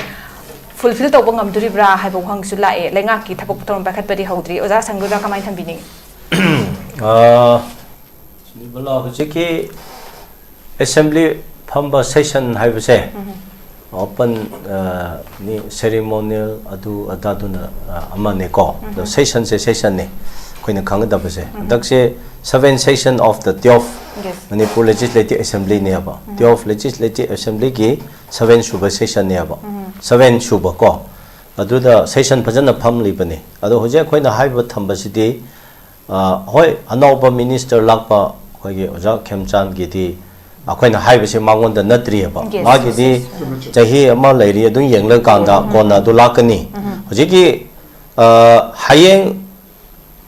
fulfill ꯇꯧꯕ ꯉꯝꯗꯣꯔꯤꯕ꯭ꯔꯥ ꯍꯥꯏꯕ ꯋꯥꯍꯪꯁꯨ ꯂꯥꯛꯑꯦ꯫ ꯂꯩꯉꯥꯛꯀꯤ ꯊꯕꯛ ꯊꯧꯔꯝ ꯄꯥꯏꯈꯠꯄꯗꯤ ꯍꯧꯗ꯭ꯔꯤ꯫ ꯑꯣꯖꯥ ꯁꯪꯒꯨꯗ ꯀꯃꯥꯏꯅ ꯊꯝꯕꯤꯅꯤꯡꯉꯤ? ꯑꯥ, ꯁꯨꯅꯤꯕꯂꯥ, ꯍꯧꯖꯤꯛꯀꯤ assembly ꯐꯝꯕ session ꯍꯥꯏꯕꯁꯦ open, ꯑꯥ, ꯅꯤ, ceremonial ꯑꯗꯨ ꯑꯗꯥꯗꯨꯅ, ꯑꯥ, ꯑꯃꯅꯦꯀꯣ꯫ ꯑꯗꯣ sessionꯁꯦ sessionꯅꯦ ꯑꯩꯈꯣꯏꯅ ꯈꯪꯒꯗꯕꯁꯦ꯫ ꯍꯟꯗꯛꯁꯦ seven session of the twelve Yes. Manipur Legislative Assemblyꯅꯦꯕ꯫ Twelve Legislative Assemblyꯒꯤ seven ꯁꯨꯕ sessionꯅꯦꯕ꯫ Seven ꯁꯨꯕ ꯀꯣ꯫ ꯑꯗꯨꯗ session ꯐꯖꯅ ꯐꯝꯂꯤꯕꯅꯤ꯫ ꯑꯗꯣ ꯍꯧꯖꯤꯛ ꯑꯩꯈꯣꯏꯅ ꯍꯥꯏꯕ ꯊꯝꯕꯁꯤꯗꯤ, ꯑ, ꯍꯣꯏ, ꯑꯅꯧꯕ minister ꯂꯥꯛꯄ ꯑꯩꯈꯣꯏꯒꯤ ꯑꯣꯖꯥ ꯈꯦꯝꯆꯥꯟꯒꯤꯗꯤ ꯑꯩꯈꯣꯏꯅ ꯍꯥꯏꯕꯁꯦ ꯃꯉꯣꯟꯗ ꯅꯠꯇ꯭ꯔꯤꯑꯕ꯫ Yes, ꯃꯥꯒꯤꯗꯤ yes, yes. ꯆꯍꯤ ꯑꯃ ꯂꯩꯔꯤ, ꯑꯗꯨꯝ ꯌꯦꯡꯂꯀꯥꯟꯗ ꯀꯣꯟꯅ ꯑꯗꯨ ꯂꯥꯛꯀꯅꯤ꯫ ꯍꯧꯖꯤꯛꯀꯤ, ꯑ, ꯍꯌꯦꯡ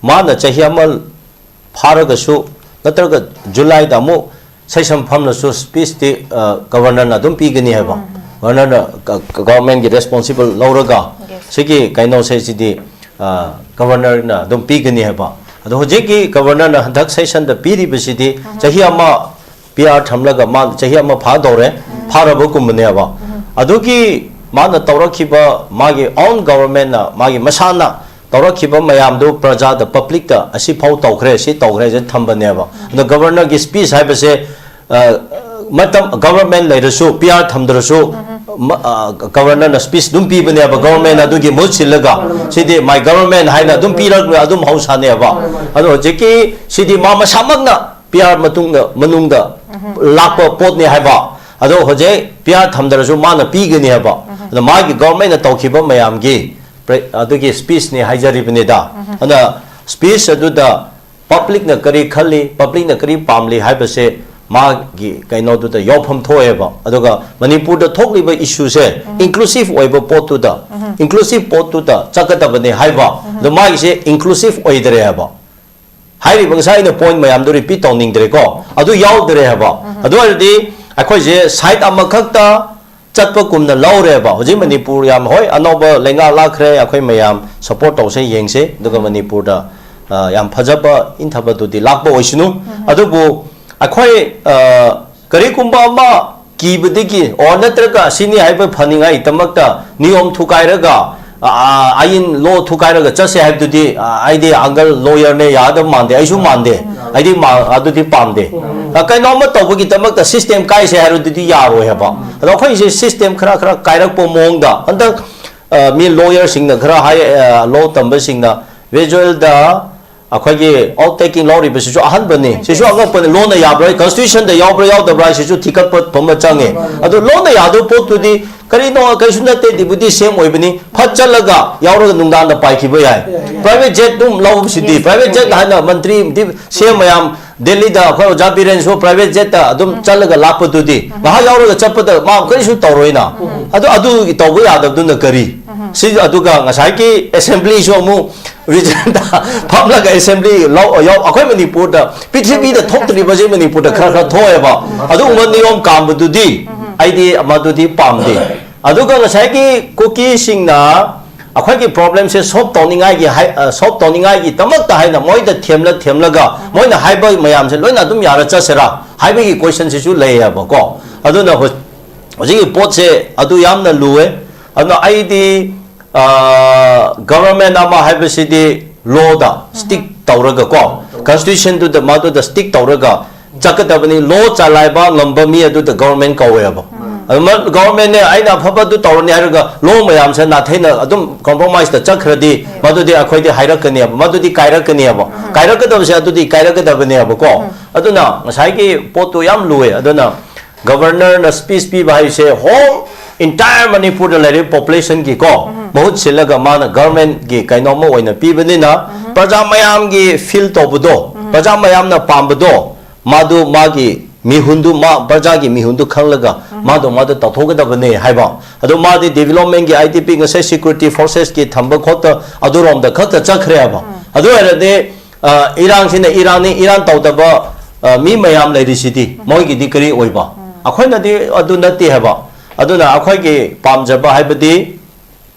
ꯃꯥꯅ ꯆꯍꯤ ꯑꯃ ꯐꯥꯔꯒꯁꯨ, ꯅꯠꯇ꯭ꯔꯒ Julyꯗ ꯑꯃꯨꯛ session ꯐꯝꯂꯁꯨ speechꯇꯤ, ꯑ, governorꯅ ꯑꯗꯨꯝ ꯄꯤꯒꯅꯤ ꯍꯥꯏꯕ꯫ Governorꯅ ꯒ-, ꯒ-, governmentꯀꯤ responsible ꯂꯧꯔꯒ Yes. ꯁꯤꯒꯤ ꯀꯩꯅꯣꯁꯦ ꯁꯤꯗꯤ, ꯑ, governorꯅ ꯑꯗꯨꯝ ꯄꯤꯒꯅꯤ ꯍꯥꯏꯕ꯫ ꯑꯗꯣ ꯍꯧꯖꯤꯛꯀꯤ governorꯅ ꯍꯟꯗꯛ sessionꯗ ꯄꯤꯔꯤꯕꯁꯤꯗꯤ ꯆꯍꯤ ꯑꯃ P R ꯊꯝꯂꯒ ꯃꯥ ꯆꯍꯤ ꯑꯃ ꯐꯥꯗꯧꯔꯦ, ꯐꯥꯔꯕꯒꯨꯝꯕꯅꯦꯕ꯫ ꯑꯗꯨꯒꯤ ꯃꯥꯅ ꯇꯧꯔꯛꯈꯤꯕ ꯃꯥꯒꯤ own governmentꯅ, ꯃꯥꯒꯤ ꯃꯁꯥꯅ ꯇꯧꯔꯛꯈꯤꯕ ꯃꯌꯥꯝꯗꯨ ꯄ꯭ꯔꯖꯥꯗ, publicꯇ ꯑꯁꯤ ꯐꯥꯎ ꯇꯧꯈ꯭ꯔꯦ, ꯁꯤ ꯇꯧꯈ꯭ꯔꯦ ꯍꯥꯏꯁꯦ ꯊꯝꯕꯅꯦꯕ꯫ ꯑꯗꯣ governorꯒꯤ speech ꯍꯥꯏꯕꯁꯦ ꯃꯇꯝ ꯒꯕꯔꯃꯦꯟ ꯂꯩꯔꯁꯨ, ꯄꯤ ꯑꯥꯔ ꯊꯝꯗ꯭ꯔꯁꯨ, ꯒꯕꯔꯅꯔꯅ ꯁ꯭ꯄꯤꯆ ꯑꯗꯨꯝ ꯄꯤꯕꯅꯦꯕ, ꯒꯕꯔꯃꯦꯟ ꯑꯗꯨꯒꯤ ꯃꯍꯨꯠ ꯁꯤꯜꯂꯒ, "ꯁꯤꯗꯤ ꯃꯥꯏ ꯒꯕꯔꯃꯦꯟ" ꯍꯥꯏꯅ ꯑꯗꯨꯝ ꯄꯤꯔꯛꯄ ꯑꯗꯨꯝ ꯃꯍꯧꯁꯥꯅꯦꯕ꯫ ꯑꯗꯣ ꯍꯧꯖꯤꯛꯀꯤ ꯁꯤꯗꯤ ꯃꯥ ꯃꯁꯥꯃꯛꯅ ꯄꯤ ꯑꯥꯔ ꯃꯇꯨꯡꯗ, ꯃꯅꯨꯡꯗ ꯂꯥꯛꯄ ꯄꯣꯠꯅꯤ ꯍꯥꯏꯕ꯫ ꯑꯗꯣ ꯍꯧꯖꯤꯛ ꯄꯤ ꯑꯥꯔ ꯊꯝꯗ꯭ꯔꯁꯨ ꯃꯥꯅ ꯄꯤꯒꯅꯤ ꯍꯥꯏꯕ꯫ ꯑꯗꯣ ꯃꯥꯒꯤ ꯒꯕꯔꯃꯦꯟꯅ ꯇꯧꯈꯤꯕ ꯃꯌꯥꯝꯒꯤ ꯄ꯭ꯔꯦ-, ꯑꯗꯨꯒꯤ ꯁ꯭ꯄꯤꯆꯅꯤ ꯍꯥꯏꯖꯔꯤꯕꯅꯤꯗ꯫ ꯑꯗꯨꯅ ꯁ꯭ꯄꯤꯆ ꯑꯗꯨꯗ ꯄꯕ꯭ꯂꯤꯛꯅ ꯀꯔꯤ ꯈꯜꯂꯤ, ꯄꯕ꯭ꯂꯤꯛꯅ ꯀꯔꯤ ꯄꯥꯝꯂꯤ ꯍꯥꯏꯕꯁꯦ ꯃꯥꯒꯤ ꯀꯩꯅꯣꯗꯨꯗ ꯌꯥꯎꯐꯝ ꯊꯣꯛꯑꯦꯕ꯫ ꯑꯗꯨꯒ ꯃꯅꯤꯄꯨꯔꯗ ꯊꯣꯛꯂꯤꯕ ꯏꯁꯨꯁꯦ ꯏꯟꯀ꯭ꯂꯨꯁꯤꯚ ꯑꯣꯏꯕ ꯄꯣꯠꯇꯨꯗ, ꯏꯟꯀ꯭ꯂꯨꯁꯤꯚ ꯄꯣꯠꯇꯨꯗ ꯆꯠꯀꯗꯕꯅꯤ ꯍꯥꯏꯕ꯫ ꯑꯗꯣ ꯃꯥꯒꯤꯁꯦ ꯏꯟꯀ꯭ꯂꯨꯁꯤꯚ ꯑꯣꯏꯗ꯭ꯔꯦ ꯍꯥꯏꯕ꯫ ꯍꯥꯏꯔꯤꯕ ꯉꯁꯥꯏ ꯑꯩꯅ ꯄꯣꯏꯟ ꯃꯌꯥꯝꯗꯣ ꯔꯤꯄꯤꯠ ꯇꯧꯅꯤꯡꯗ꯭ꯔꯦꯀꯣ, ꯑꯗꯨ ꯌꯥꯎꯗ꯭ꯔꯦ ꯍꯥꯏꯕ꯫ ꯑꯗꯨ ꯑꯣꯏꯔꯗꯤ ꯑꯩꯈꯣꯏꯁꯦ ꯁꯥꯏꯠ ꯑꯃꯈꯛꯇ ꯆꯠꯄꯒꯨꯝꯅ ꯂꯧꯔꯦꯕ꯫ ꯍꯧꯖꯤꯛ ꯃꯅꯤꯄꯨꯔ ꯌꯥꯝ, ꯍꯣꯏ, ꯑꯅꯧꯕ ꯂꯩꯉꯥꯛ ꯂꯥꯛꯈ꯭ꯔꯦ, ꯑꯩꯈꯣꯏ ꯃꯌꯥꯝ ꯁꯄꯣꯔꯠ ꯇꯧꯁꯦ, ꯌꯦꯡꯁꯦ, ꯑꯗꯨꯒ ꯃꯅꯤꯄꯨꯔꯗ, ꯑ, ꯌꯥꯝ ꯐꯖꯕ ꯏꯪꯊꯕꯗꯨꯗꯤ ꯂꯥꯛꯄ ꯑꯣꯏꯁꯅꯨ꯫ ꯑꯗꯨꯕꯨ ꯑꯩꯈꯣꯏ, ꯑ, ꯀꯔꯤꯒꯨꯝꯕ ꯑꯃ ꯀꯤꯕꯗꯒꯤ, ꯑꯣꯔ ꯅꯠꯇ꯭ꯔꯒ ꯑꯁꯤꯅꯤ ꯍꯥꯏꯕ ꯐꯅꯤꯡꯉꯥꯏꯗꯃꯛꯇ ꯅꯤꯌꯣꯝ ꯊꯨꯒꯥꯏꯔꯒ, ꯑ, ꯑꯥꯏꯟ ꯂꯣ ꯊꯨꯒꯥꯏꯔꯒ ꯆꯠꯁꯦ ꯍꯥꯏꯕꯗꯨꯗꯤ, ꯑ, ꯑꯩꯗꯤ ꯑꯪꯀꯜ ꯂꯣꯌꯔꯅꯦ, ꯌꯥꯗꯕ ꯃꯥꯟꯗꯦ, ꯑꯩꯁꯨ ꯃꯥꯟꯗꯦ, ꯑꯩꯗꯤ ꯃꯥ-, ꯑꯗꯨꯗꯤ ꯄꯥꯝꯗꯦ꯫ ꯑ, ꯀꯩꯅꯣꯝꯃ ꯇꯧꯕꯒꯤꯗꯃꯛꯇ ꯁꯤꯁꯇꯦꯝ ꯀꯥꯏꯁꯦ ꯍꯥꯏꯔꯨꯗꯨꯗꯤ ꯌꯥꯔꯣꯏ ꯍꯥꯏꯕ꯫ ꯑꯗꯣ ꯑꯩꯈꯣꯏꯁꯦ ꯁꯤꯁꯇꯦꯝ ꯈꯔ ꯈꯔ ꯀꯥꯏꯔꯛꯄ ꯃꯑꯣꯡꯗ ꯍꯟꯗꯛ, ꯑ, ꯃꯤ ꯂꯣꯌꯔꯁꯤꯡꯅ ꯈꯔ ꯍꯥꯏ, ꯑ, ꯂꯣ ꯇꯝꯕꯁꯤꯡꯅ ꯚꯤꯖꯨꯋꯦꯜꯗ ꯑꯩꯈꯣꯏꯒꯤ ꯑꯥꯎꯠ ꯇꯦꯀꯤꯡ ꯂꯧꯔꯤꯕꯁꯤꯁꯨ ꯑꯍꯥꯟꯕꯅꯤ꯫ ꯁꯤꯁꯨ ꯑꯉꯛꯄꯅꯤ꯫ ꯂꯣꯅ ꯌꯥꯕ꯭ꯔꯥ? ꯀꯟꯁꯇꯤꯇ꯭ꯌꯨꯁꯟꯗ ꯌꯥꯎꯕ꯭ꯔꯥ ꯌꯥꯎꯗꯕ꯭ꯔꯥ ꯍꯥꯏꯁꯤꯁꯨ ꯊꯤꯒꯠꯄ ꯑꯃ ꯆꯪꯉꯦ꯫ ꯑꯗꯨ ꯂꯣꯅ ꯌꯥꯗꯕ ꯄꯣꯠꯇꯨꯗꯤ ꯀꯔꯤꯅꯣ, ꯀꯩꯁꯨ ꯅꯠꯇꯦ, ꯗꯤꯄꯨꯇꯤ ꯁꯤ ꯑꯦꯝ ꯑꯣꯏꯕꯅꯤ, ꯐꯠ ꯆꯠꯂꯒ ꯌꯥꯎꯔꯒ ꯅꯨꯡꯗꯥꯡꯗ ꯄꯥꯏꯈꯤꯕ ꯌꯥꯏ꯫ ꯄ꯭ꯔꯥꯏꯚꯦꯠ ꯖꯦꯠ ꯑꯗꯨꯝ ꯂꯧꯕꯁꯤꯗꯤ, ꯄ꯭ꯔꯥꯏꯚꯦꯠ ꯖꯦꯠ ꯍꯥꯏꯅ ꯃꯟꯇ꯭ꯔꯤ, ꯁꯤ ꯑꯦꯝ ꯃꯌꯥꯝ ꯗꯦꯜꯂꯤꯗ ꯑꯩꯈꯣꯏ ꯑꯣꯖꯥ ꯕꯤꯔꯦꯟꯁꯨ ꯄ꯭ꯔꯥꯏꯚꯦꯠ ꯖꯦꯠꯇ ꯑꯗꯨꯝ ꯆꯠꯂꯒ ꯂꯥꯛꯄꯗꯨꯗꯤ ꯉꯥꯏꯍꯥꯛ ꯌꯥꯎꯔꯒ ꯆꯠꯄꯗ ꯃꯥ ꯀꯔꯤꯁꯨ ꯇꯧꯔꯣꯏꯅ꯫ ꯑꯗꯨ, ꯑꯗꯨꯒꯤ ꯇꯧꯕ ꯌꯥꯗꯕꯗꯨꯅ ꯀꯔꯤ? ꯁꯤ, ꯑꯗꯨꯒ ꯉꯁꯥꯏꯒꯤ ꯑꯦꯁꯦꯝꯕ꯭ꯂꯤꯁꯨ ꯑꯃꯨꯛ ꯔꯤꯖꯟꯗ ꯐꯝꯂꯒ ꯑꯦꯁꯦꯝꯕ꯭ꯂꯤ ꯂꯧ-, ꯌꯥꯎ-, ꯑꯩꯈꯣꯏ ꯃꯅꯤꯄꯨꯔꯗ, ꯄ꯭ꯔꯤꯊꯤꯕꯤꯗ ꯊꯣꯛꯇ꯭ꯔꯤꯕꯁꯦ ꯃꯅꯤꯄꯨꯔꯗ ꯈꯔ ꯈꯔ ꯊꯣꯛꯑꯦꯕ꯫ ꯑꯗꯨꯒꯨꯝꯕ ꯅꯤꯌꯣꯝ ꯀꯥꯝꯕꯗꯨꯗꯤ ꯑꯩꯗꯤ ꯃꯗꯨꯗꯤ ꯄꯥꯝꯗꯦ꯫ ꯑꯗꯨꯒ ꯉꯁꯥꯏꯒꯤ ꯀꯨꯀꯤꯁꯤꯡꯅ ꯑꯩꯈꯣꯏꯒꯤ ꯄ꯭ꯔꯣꯕ꯭ꯂꯦꯝꯁꯦ ꯁꯣꯜꯕ ꯇꯧꯅꯤꯡꯉꯥꯏꯒꯤ ꯍꯥꯏ-, ꯑ, ꯁꯣꯜꯕ ꯇꯧꯅꯤꯡꯉꯥꯏꯒꯤꯗꯃꯛꯇ ꯍꯥꯏꯅ ꯃꯣꯏꯗ ꯊꯦꯝꯂ ꯊꯦꯝꯂꯒ ꯃꯣꯏꯅ ꯍꯥꯏꯕ ꯃꯌꯥꯝꯁꯦ ꯂꯣꯏꯅ ꯑꯗꯨꯝ ꯌꯥꯔ ꯆꯠꯁꯤꯔꯥ ꯍꯥꯏꯕꯒꯤ ꯀꯣꯏꯁꯟꯁꯤꯁꯨ ꯂꯩꯌꯦꯕꯀꯣ꯫ ꯑꯗꯨꯅ ꯍꯧ-, ꯍꯧꯖꯤꯛꯀꯤ ꯄꯣꯠꯁꯦ ꯑꯗꯨ ꯌꯥꯝꯅ ꯂꯨꯋꯦ꯫ ꯑꯗꯨꯅ ꯑꯩꯗꯤ, ꯑ, ꯒꯚꯔꯟꯃꯦꯟ ꯑꯃ ꯍꯥꯏꯕꯁꯤꯗꯤ ꯂꯣꯗ ꯁ꯭ꯇꯤꯛ ꯇꯧꯔꯒ ꯀꯣ, ꯀꯟꯁꯇꯤꯇ꯭ꯌꯨꯁꯟꯗꯨꯗ ꯃꯗꯨꯗ ꯁ꯭ꯇꯤꯛ ꯇꯧꯔꯒ ꯆꯠꯀꯗꯕꯅꯤ꯫ ꯂꯣ ꯆꯂꯥꯏꯕ ꯉꯝꯕ ꯃꯤ ꯑꯗꯨꯗ ꯒꯣꯚꯔꯟꯃꯦꯟ ꯀꯧꯋꯦꯕ꯫ ꯑꯗꯨ ꯃ-, ꯒꯣꯚꯔꯟꯃꯦꯟꯅ ꯑꯩꯅ ꯑꯐꯕꯗꯨ ꯇꯧꯔꯅꯤ ꯍꯥꯏꯔꯒ ꯂꯣ ꯃꯌꯥꯝꯁꯦ ꯅꯥꯊꯩꯅ ꯑꯗꯨꯝ ꯀꯣꯝꯄ꯭ꯔꯣꯃꯥꯏꯁꯇ ꯆꯠꯈ꯭ꯔꯗꯤ ꯃꯗꯨꯗꯤ ꯑꯩꯈꯣꯏꯗꯤ ꯍꯥꯏꯔꯛꯀꯅꯦꯕ, ꯃꯗꯨꯗꯤ ꯀꯥꯏꯔꯛꯀꯅꯦꯕ꯫ ꯀꯥꯏꯔꯛꯀꯗꯕꯁꯦ ꯑꯗꯨꯗꯤ ꯀꯥꯏꯔꯛꯀꯗꯕꯅꯦꯕꯀꯣ꯫ ꯑꯗꯨꯅ ꯉꯁꯥꯏꯒꯤ ꯄꯣꯠꯇꯨ ꯌꯥꯝ ꯂꯨꯏ꯫ ꯑꯗꯨꯅ ꯒꯣꯚꯔꯅꯔꯅ ꯁ꯭ꯄꯤꯆ ꯄꯤꯕ ꯍꯥꯏꯁꯦ ꯍꯣꯜ ꯏꯟꯇꯥꯌꯔ ꯃꯅꯤꯄꯨꯔꯗ ꯂꯩꯔꯤꯕ ꯄꯣꯄꯨꯂꯦꯁꯟꯒꯤ ꯀꯣ ꯃꯍꯨꯠ ꯁꯤꯜꯂꯒ ꯃꯥꯅ ꯒꯣꯚꯔꯟꯃꯦꯟꯒꯤ ꯀꯩꯅꯣꯝꯃ ꯑꯣꯏꯅ ꯄꯤꯕꯅꯤꯅ ꯄ꯭ꯔꯖꯥ ꯃꯌꯥꯝꯒꯤ ꯐꯤꯜ ꯇꯧꯕꯗꯣ, ꯄ꯭ꯔꯖꯥ ꯃꯌꯥꯝꯅ ꯄꯥꯝꯕꯗꯣ, ꯃꯥꯗꯨ ꯃꯥꯒꯤ ꯃꯤꯍꯨꯟꯗꯨ, ꯃꯥ ꯄ꯭ꯔꯖꯥꯒꯤ ꯃꯤꯍꯨꯟꯗꯨ ꯈꯪꯂꯒ ꯃꯥꯗꯣ ꯃꯥꯗꯣ ꯇꯧꯊꯣꯛꯀꯗꯕꯅꯦ ꯍꯥꯏꯕ꯫ ꯑꯗꯣ ꯃꯥꯗꯤ ꯗꯤꯚꯦꯂꯞꯃꯦꯟꯒꯤ, ꯑꯥꯏ ꯗꯤ ꯄꯤ, ꯉꯁꯥꯏ ꯁꯦꯀ꯭ꯌꯨꯔꯤꯇꯤ ꯐꯣꯔꯁꯦꯁꯀꯤ ꯊꯝꯕ ꯈꯣꯠꯇ ꯑꯗꯨꯔꯣꯝꯗ ꯈꯛꯇ ꯆꯠꯈ꯭ꯔꯦꯕ꯫ ꯑꯗꯨ ꯑꯣꯏꯔꯗꯤ ꯑ, ꯏꯔꯥꯡꯁꯤꯅ ꯏꯔꯥꯡꯅꯤ, ꯏꯔꯥꯡ ꯇꯧꯗꯕ, ꯑ, ꯃꯤ ꯃꯌꯥꯝ ꯂꯩꯔꯤꯁꯤꯗꯤ ꯃꯣꯏꯒꯤꯗꯤ ꯀꯔꯤ ꯑꯣꯏꯕ? ꯑꯩꯈꯣꯏꯅꯗꯤ ꯑꯗꯨ ꯅꯠꯇꯦ ꯍꯥꯏꯕ꯫ ꯑꯗꯨꯅ ꯑꯩꯈꯣꯏꯒꯤ ꯄꯥꯝꯖꯕ ꯍꯥꯏꯕꯗꯤ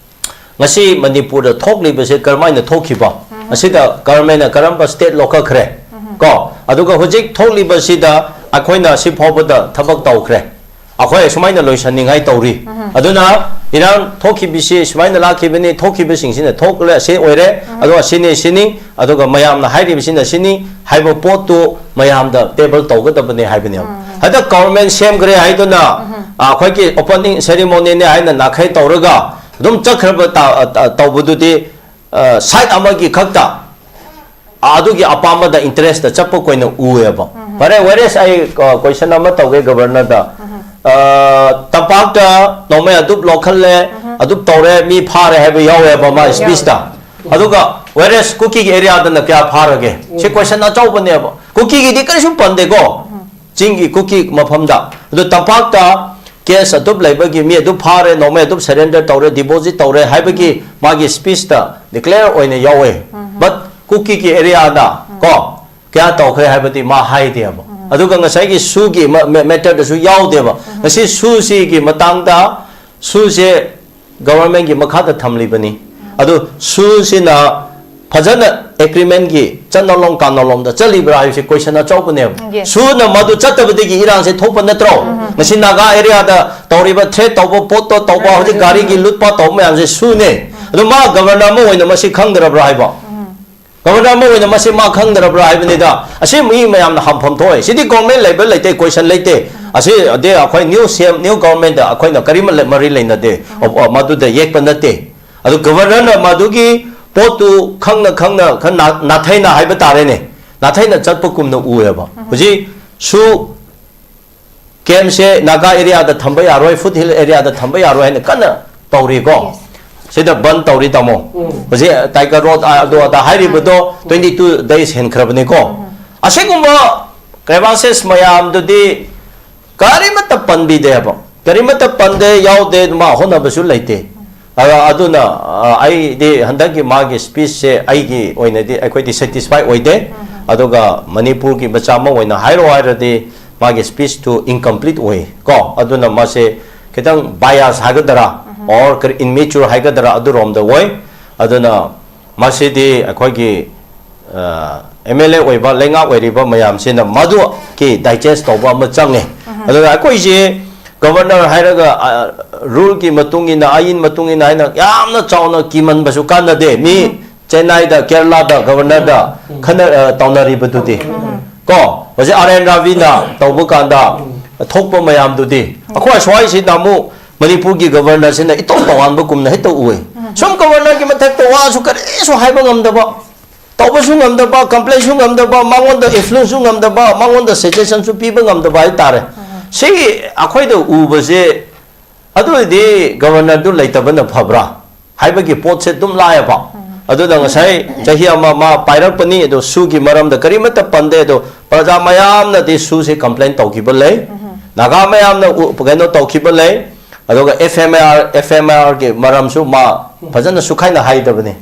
ꯉꯁꯤ ꯃꯅꯤꯄꯨꯔꯗ ꯊꯣꯛꯂꯤꯕꯁꯦ ꯀꯔꯝꯍꯥꯏꯅ ꯊꯣꯛꯈꯤꯕ? ꯑꯁꯤꯗ ꯒꯚꯔꯟꯃꯦꯟꯅ ꯀꯔꯝꯕ ꯁ꯭ꯇꯦꯞ ꯂꯧꯈꯠꯈ꯭ꯔꯦ? ꯀꯣ? ꯑꯗꯨꯒ ꯍꯧꯖꯤꯛ ꯊꯣꯛꯂꯤꯕꯁꯤꯗ ꯑꯩꯈꯣꯏꯅ ꯁꯤ ꯐꯥꯎꯕꯗ ꯊꯕꯛ ꯇꯧꯈ꯭ꯔꯦ꯫ ꯑꯩꯈꯣꯏ ꯁꯨꯃꯥꯏꯅ ꯂꯣꯏꯁꯟꯅꯤꯡꯉꯥꯏ ꯇꯧꯔꯤ꯫ ꯑꯗꯨꯅ ꯏꯔꯥꯡ ꯊꯣꯛꯈꯤꯕꯁꯤ ꯁꯨꯃꯥꯏꯅ ꯂꯥꯛꯈꯤꯕꯅꯤ, ꯊꯣꯛꯈꯤꯕꯁꯤꯡꯁꯤꯅ ꯊꯣꯛꯂꯦ, ꯑꯁꯤ ꯑꯣꯏꯔꯦ, ꯑꯗꯣ ꯑꯁꯤꯅꯤ, ꯁꯤꯅꯤ, ꯑꯗꯨꯒ ꯃꯌꯥꯝꯅ ꯍꯥꯏꯔꯤꯕꯁꯤꯅ ꯁꯤꯅꯤ ꯍꯥꯏꯕ ꯄꯣꯠꯇꯨ ꯃꯌꯥꯝꯗ ꯇꯦꯕꯜ ꯇꯧꯒꯗꯕꯅꯤ ꯍꯥꯏꯕꯅꯦꯕ꯫ ꯍꯟꯗꯛ ꯒꯚꯔꯟꯃꯦꯟ ꯁꯦꯝꯈ꯭ꯔꯦ ꯍꯥꯏꯗꯨꯅ, ꯑ, ꯑꯩꯈꯣꯏꯒꯤ ꯑꯣꯄꯅꯤꯡ ꯁꯦꯔꯤꯃꯣꯅꯤꯅꯤ ꯍꯥꯏꯅ ꯅꯥꯈꯩ ꯇꯧꯔꯒ ꯑꯗꯨꯝ ꯆꯠꯈ꯭ꯔꯕ ꯇ-, ꯑ, ꯇ-, ꯇꯧꯕꯗꯨꯗꯤ, ꯑ, ꯁꯥꯏꯠ ꯑꯃꯒꯤ ꯈꯛꯇ ꯑꯗꯨꯒꯤ ꯑꯄꯥꯝꯕꯗ ꯏꯟꯇꯔꯦꯁꯇ ꯆꯠꯄ ꯑꯣꯏꯅ ꯎꯑꯦꯕ꯫ ꯐꯔꯦ, ꯋꯦꯔꯦꯁ ꯑꯩ, ꯑ, ꯀꯣꯏꯁꯟ ꯑꯃ ꯇꯧꯒꯦ ꯒꯕꯔꯅꯔꯗ꯫ ꯑ, ꯇꯝꯄꯥꯛꯇ ꯅꯣꯡꯃꯩ ꯑꯗꯨꯞ ꯂꯧꯈꯠꯂꯦ, ꯑꯗꯨꯞ ꯇꯧꯔꯦ, ꯃꯤ ꯐꯥꯔꯦ ꯍꯥꯏꯕ ꯌꯥꯎꯋꯦꯕ ꯃꯥ ꯌꯥꯎꯋꯦ꯫ ꯁ꯭ꯄꯤꯆꯇ꯫ ꯑꯗꯨꯒ ꯋꯦꯔꯦꯁ ꯀꯨꯀꯤꯒꯤ ꯑꯦꯔꯤꯌꯥꯗꯅ ꯀꯌꯥ ꯐꯥꯔꯒꯦ? ꯁꯤ ꯀꯣꯏꯁꯟ ꯑꯆꯧꯕꯅꯦꯕ꯫ ꯀꯨꯀꯤꯒꯤꯗꯤ ꯀꯔꯤꯁꯨ ꯄꯟꯗꯦꯀꯣ꯫ ꯆꯤꯡꯒꯤ ꯀꯨꯀꯤ ꯃꯐꯝꯗ꯫ ꯑꯗꯨ ꯇꯝꯄꯥꯛꯇ ꯀꯦꯁ ꯑꯗꯨꯞ ꯂꯩꯕꯒꯤ ꯃꯤ ꯑꯗꯨꯞ ꯐꯥꯔꯦ, ꯅꯣꯡꯃꯩ ꯑꯗꯨꯞ ꯁꯔꯦꯟꯗꯔ ꯇꯧꯔꯦ, ꯗꯤꯄꯣꯖꯤꯠ ꯇꯧꯔꯦ ꯍꯥꯏꯕꯒꯤ ꯃꯥꯒꯤ ꯁ꯭ꯄꯤꯆꯇ ꯗꯤꯀ꯭ꯂꯦꯌꯔ ꯑꯣꯏꯅ ꯌꯥꯎꯋꯦ꯫ ꯕꯠ ꯀꯨꯀꯤꯒꯤ ꯑꯦꯔꯤꯌꯥꯗ ꯀꯣ ꯀꯌꯥ ꯇꯧꯈ꯭ꯔꯦ ꯍꯥꯏꯕꯗꯤ ꯃꯥ ꯍꯥꯏꯗꯦꯕ꯫ ꯑꯗꯨꯒ ꯉꯁꯥꯏꯒꯤ ꯁꯨꯒꯤ ꯃ-, ꯃꯦ-, ꯃꯦꯇꯔꯗꯁꯨ ꯌꯥꯎꯗꯦꯕ꯫ ꯉꯁꯤ ꯁꯨꯁꯤꯒꯤ ꯃꯇꯥꯡꯗ ꯁꯨꯁꯦ ꯒꯕꯔꯃꯦꯟꯒꯤ ꯃꯈꯥꯗ ꯊꯝꯂꯤꯕꯅꯤ꯫ ꯑꯗꯨ ꯁꯨꯁꯤꯅ ꯐꯖꯅ ꯑꯦꯒ꯭ꯔꯤꯃꯦꯟꯒꯤ ꯆꯠꯅꯂꯣꯡ ꯀꯥꯅꯂꯣꯡꯗ ꯆꯠꯂꯤꯕ꯭ꯔꯥ ꯍꯥꯏꯕꯁꯤ ꯀꯣꯏꯁꯟ ꯑꯆꯧꯕꯅꯦꯕ꯫ ꯌꯦꯁ꯫ ꯁꯨꯅ ꯃꯗꯨ ꯆꯠꯇꯕꯗꯒꯤ ꯏꯔꯥꯡꯁꯦ ꯊꯣꯛꯄ ꯅꯠꯇ꯭ꯔꯣ? ꯉꯁꯤ ꯅꯥꯒꯥ ꯑꯦꯔꯤꯌꯥꯗ ꯇꯧꯔꯤꯕ ꯊ꯭ꯔꯦꯠ ꯇꯧꯕ, ꯄꯣꯠꯇꯣ ꯇꯧꯕ, ꯍꯧꯖꯤꯛ ꯒꯥꯔꯤꯒꯤ ꯂꯨꯠꯄ ꯇꯧꯕ ꯃꯌꯥꯝꯁꯦ ꯁꯨꯅꯦ꯫ ꯑꯗꯨ ꯃꯥ ꯒꯕꯔꯅꯔ ꯑꯃ ꯑꯣꯏꯅ ꯃꯁꯤ ꯈꯪꯗ꯭ꯔꯕ꯭ꯔꯥ ꯍꯥꯏꯕ? ꯒꯕꯔꯅꯔ ꯑꯃ ꯑꯣꯏꯅ ꯃꯁꯤ ꯃꯥ ꯈꯪꯗ꯭ꯔꯕ꯭ꯔꯥ ꯍꯥꯏꯕꯅꯤꯗ꯫ ꯑꯁꯤ ꯃꯤ ꯃꯌꯥꯝꯅ ꯍꯥꯝꯐꯝ ꯊꯣꯛꯑꯦ꯫ ꯁꯤꯗꯤ ꯒꯣꯔꯃꯦꯟ ꯂꯩꯕ ꯂꯩꯇꯦ, ꯀꯣꯏꯁꯟ ꯂꯩꯇꯦ꯫ ꯑꯁꯤ ꯑꯗꯩ ꯑꯩꯈꯣꯏ ꯅ꯭ꯌꯨ ꯁꯤ ꯑꯦꯝ, ꯅ꯭ꯌꯨ ꯒꯣꯔꯃꯦꯟꯗ ꯑꯩꯈꯣꯏꯅ ꯀꯔꯤꯃ ꯂꯩ-, ꯃꯔꯤ ꯂꯩꯅꯗꯦ꯫ ꯑꯣ, ꯑꯣ, ꯃꯗꯨꯗ ꯌꯦꯛꯄ ꯅꯠꯇꯦ꯫ ꯑꯗꯨ ꯒꯕꯔꯅꯔꯅ ꯃꯗꯨꯒꯤ ꯄꯣꯠꯇꯨ ꯈꯪꯅ ꯈꯪꯅ ꯈꯔ ꯅꯥ-, ꯅꯥꯊꯩꯅ ꯍꯥꯏꯕ ꯇꯥꯔꯦꯅꯦ, ꯅꯥꯊꯩꯅ ꯆꯠꯄꯒꯨꯝꯅ ꯎꯑꯦꯕ꯫ ꯍꯧꯖꯤꯛ ꯁꯨ ꯀꯦꯝꯁꯦ ꯅꯥꯒꯥ ꯑꯦꯔꯤꯌꯥꯗ ꯊꯝꯕ ꯌꯥꯔꯣꯏ, ꯐꯨꯠ ꯍꯤꯜ ꯑꯦꯔꯤꯌꯥꯗ ꯊꯝꯕ ꯌꯥꯔꯣꯏ ꯍꯥꯏꯅ ꯀꯟꯅ ꯇꯧꯔꯤꯀꯣ꯫ ꯁꯤꯗ ꯕꯟ ꯇꯧꯔꯤ, ꯇꯥꯃꯣ꯫ ꯍꯧꯖꯤꯛ ꯇꯥꯏꯒꯔ ꯔꯣꯗ, ꯑꯗꯨ ꯑꯗꯥ ꯍꯥꯏꯔꯤꯕꯗꯣ ꯇ꯭ꯋꯦꯟꯇꯤ ꯇꯨ ꯗꯦꯖ ꯍꯦꯟꯈ꯭ꯔꯕꯅꯤꯀꯣ꯫ ꯑꯁꯤꯒꯨꯝꯕ ꯀ꯭ꯔꯦꯚꯥꯁꯦꯁ ꯃꯌꯥꯝꯗꯨꯗꯤ ꯀꯔꯤꯃꯠꯇ ꯄꯟꯕꯤꯗꯦꯕ꯫ ꯀꯔꯤꯃꯠꯇ ꯄꯟꯗꯦ, ꯌꯥꯎꯗꯦ, ꯃꯥ ꯍꯣꯠꯅꯕꯁꯨ ꯂꯩꯇꯦ꯫ ꯑ-, ꯑꯗꯨꯅ, ꯑ, ꯑꯩꯗꯤ ꯍꯟꯗꯛꯀꯤ ꯃꯥꯒꯤ ꯁ꯭ꯄꯤꯆꯁꯦ ꯑꯩꯒꯤ ꯑꯣꯏꯅꯗꯤ, ꯑꯩꯈꯣꯏꯗꯤ ꯁꯦꯇꯤꯁꯐꯥꯏ ꯑꯣꯏꯗꯦ꯫ ꯑꯗꯨꯒ ꯃꯅꯤꯄꯨꯔꯒꯤ ꯃꯆꯥ ꯑꯃ ꯑꯣꯏꯅ ꯍꯥꯏꯔꯣ ꯍꯥꯏꯔꯗꯤ, ꯃꯥꯒꯤ ꯁ꯭ꯄꯤꯆꯇꯨ ꯏꯟꯀꯝꯄ꯭ꯂꯤꯠ ꯑꯣꯏ ꯀꯣ꯫ ꯑꯗꯨꯅ ꯃꯥꯁꯦ ꯈꯤꯇꯪ ꯕꯥꯏꯑꯁ ꯍꯥꯏꯒꯗ꯭ꯔꯥ, ꯑꯣꯔ ꯀꯔꯤ, ꯏꯝꯃꯦꯆꯨꯔ ꯍꯥꯏꯒꯗ꯭ꯔꯥ, ꯑꯗꯨꯔꯣꯝꯗ ꯑꯣꯏ꯫ ꯑꯗꯨꯅ ꯃꯁꯤꯗꯤ ꯑꯩꯈꯣꯏꯒꯤ, ꯑ, ꯑꯦꯝ ꯑꯦꯜ ꯑꯦ ꯑꯣꯏꯕ, ꯂꯩꯉꯥꯛ ꯑꯣꯏꯔꯤꯕ ꯃꯌꯥꯝꯁꯤꯅ ꯃꯗꯨꯒꯤ ꯗꯥꯏꯖꯦꯁ ꯇꯧꯕ ꯑꯃ ꯆꯪꯉꯦ꯫ ꯑꯗꯨꯅ ꯑꯩꯈꯣꯏꯁꯦ ꯒꯕꯔꯅꯔ ꯍꯥꯏꯔꯒ, ꯑ, ꯔꯨꯜꯒꯤ ꯃꯇꯨꯡ ꯏꯟꯅ, ꯑꯥꯏꯟ ꯃꯇꯨꯡ ꯏꯟꯅ ꯍꯥꯏꯅ ꯌꯥꯝꯅ ꯆꯥꯎꯅ ꯀꯤꯃꯟꯕꯁꯨ ꯀꯥꯟꯅꯗꯦ꯫ ꯃꯤ ꯆꯦꯟꯅꯥꯏꯗ, ꯀꯦꯔꯂꯥꯗ ꯒꯕꯔꯅꯔꯗ ꯈꯟꯅ-, ꯑ, ꯇꯧꯅꯔꯤꯕꯗꯨꯗꯤ꯫ ꯀꯣ? ꯍꯧꯖꯤꯛ ꯑꯥꯔ ꯑꯦꯟ ꯔꯥꯕꯤꯅ ꯇꯧꯕ ꯀꯥꯟꯗ ꯊꯣꯛꯄ ꯃꯌꯥꯝꯗꯨꯗꯤ꯫ ꯑꯩꯈꯣꯏ ꯑꯁ꯭ꯋꯥꯏꯁꯤꯗ ꯑꯃꯨꯛ ꯃꯅꯤꯄꯨꯔꯒꯤ ꯒꯕꯔꯅꯔꯁꯤꯅ ꯏꯇꯣꯞ ꯇꯣꯉꯥꯟꯕꯒꯨꯝꯅ ꯍꯦꯛꯇ ꯎꯏ꯫ ꯁꯨꯝ ꯒꯕꯔꯅꯔꯒꯤ ꯃꯊꯛꯇ ꯋꯥꯁꯨ ꯀꯔꯤꯁꯨ ꯍꯥꯏꯕ ꯉꯝꯗꯕ, ꯇꯧꯕꯁꯨ ꯉꯝꯗꯕ, ꯀꯝꯄ꯭ꯂꯦꯟꯁꯨ ꯉꯝꯗꯕ, ꯃꯉꯣꯟꯗ ꯏꯟꯐ꯭ꯂꯨꯌꯦꯟꯁꯁꯨ ꯉꯝꯗꯕ, ꯃꯉꯣꯟꯗ ꯁꯖꯦꯁꯟꯁꯨ ꯄꯤꯕ ꯉꯝꯗꯕ ꯍꯥꯏꯇꯥꯔꯦ꯫ ꯁꯤꯒꯤ ꯑꯩꯈꯣꯏꯗ ꯎꯕꯁꯦ, ꯑꯗꯨ ꯑꯣꯏꯔꯗꯤ ꯒꯕꯔꯅꯔꯗꯨ ꯂꯩꯇꯕꯅ ꯐꯕ꯭ꯔꯥ ꯍꯥꯏꯕꯒꯤ ꯄꯣꯠꯁꯦ ꯑꯗꯨꯝ ꯂꯥꯛꯑꯦꯕ꯫ ꯑꯗꯨꯅ ꯉꯁꯥꯏ ꯆꯍꯤ ꯑꯃ ꯃꯥ ꯄꯥꯏꯔꯛꯄꯅꯤ, ꯑꯗꯣ ꯁꯨꯒꯤ ꯃꯔꯝꯗ ꯀꯔꯤꯃꯠꯇ ꯄꯟꯗꯦ, ꯑꯗꯣ ꯄ꯭ꯔꯖꯥ ꯃꯌꯥꯝꯅꯗꯤ ꯁꯨꯁꯦ ꯀꯝꯄ꯭ꯂꯦꯟ ꯇꯧꯈꯤꯕ ꯂꯩ, ꯅꯥꯒꯥ ꯃꯌꯥꯝꯅ ꯎ-, ꯀꯩꯅꯣ ꯇꯧꯈꯤꯕ ꯂꯩ, ꯑꯗꯨꯒ F M R, F M ꯑꯥꯔꯒꯤ ꯃꯔꯝꯁꯨ ꯃꯥ ꯐꯖꯅ ꯁꯨꯈꯥꯏꯅ ꯍꯥꯏꯗꯕꯅꯤ꯫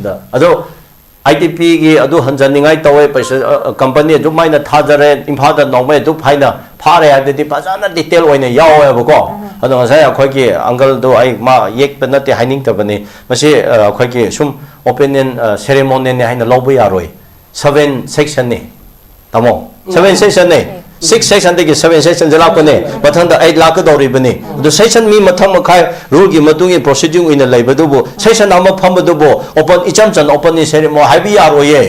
ꯑꯗ, ꯑꯗꯣ ꯑꯥꯏ ꯗꯤ ꯄꯤꯒꯤ ꯑꯗꯨ ꯍꯟꯖꯅꯤꯡꯉꯥꯏ ꯇꯧꯋꯦ, ꯄꯩꯁꯥ, ꯑ, ꯑ, ꯀꯝꯄꯅꯤ ꯑꯗꯨꯃꯥꯏꯅ ꯊꯥꯖꯔꯦ, ꯏꯝꯐꯥꯜꯗ ꯅꯣꯡꯃꯩ ꯑꯗꯨ ꯐꯥꯏꯅ ꯐꯥꯔꯦ ꯍꯥꯏꯕꯗꯤ ꯐꯖꯅ ꯗꯤꯇꯦꯜ ꯑꯣꯏꯅ ꯌꯥꯎꯋꯦꯕꯀꯣ꯫ ꯑꯗꯣ ꯉꯁꯥꯏ ꯑꯩꯈꯣꯏꯒꯤ ꯑꯪꯀꯜꯗꯣ ꯑꯩ ꯃꯥ ꯌꯦꯛꯄ ꯅꯠꯇꯦ ꯍꯥꯏꯅꯤꯡꯗꯕꯅꯤ꯫ ꯃꯁꯤ, ꯑ, ꯑꯩꯈꯣꯏꯒꯤ ꯁꯨꯝ ꯑꯣꯄꯤꯅꯤꯌꯟ, ꯑ, ꯁꯦꯔꯦꯃꯣꯅꯤꯅꯤ ꯍꯥꯏꯅ ꯂꯧꯕ ꯌꯥꯔꯣꯏ꯫ ꯁꯚꯦꯟ ꯁꯦꯛꯁꯟꯅꯤ, ꯇꯥꯃꯣ꯫ ꯁꯚꯦꯟ ꯁꯦꯛꯁꯟꯅꯤ꯫ ꯁꯤꯛꯁ ꯁꯦꯁꯟꯗꯒꯤ ꯁꯚꯦꯟ ꯁꯦꯁꯟꯁꯦ ꯂꯥꯛꯄꯅꯦ, ꯃꯊꯪꯗ ꯑꯩꯠ ꯂꯥꯛꯀꯗꯧꯔꯤꯕꯅꯤ꯫ ꯑꯗꯨ ꯁꯦꯁꯟ ꯃꯤ ꯃꯊꯪ ꯃꯈꯥꯏ ꯔꯨꯜꯒꯤ ꯃꯇꯨꯡ ꯏꯟꯅ ꯄ꯭ꯔꯣꯁꯤꯗꯤꯡ ꯑꯣꯏꯅ ꯂꯩꯕꯗꯨꯕꯨ, ꯁꯦꯁꯟ ꯑꯃ ꯐꯝꯕꯗꯨꯕꯨ ꯑꯣꯄꯟ, ꯏꯆꯝ ꯆꯝꯅ ꯑꯣꯄꯟ ꯁꯦꯔꯦꯃꯣꯅꯤ ꯍꯥꯏꯕ ꯌꯥꯔꯣꯏꯌꯦ꯫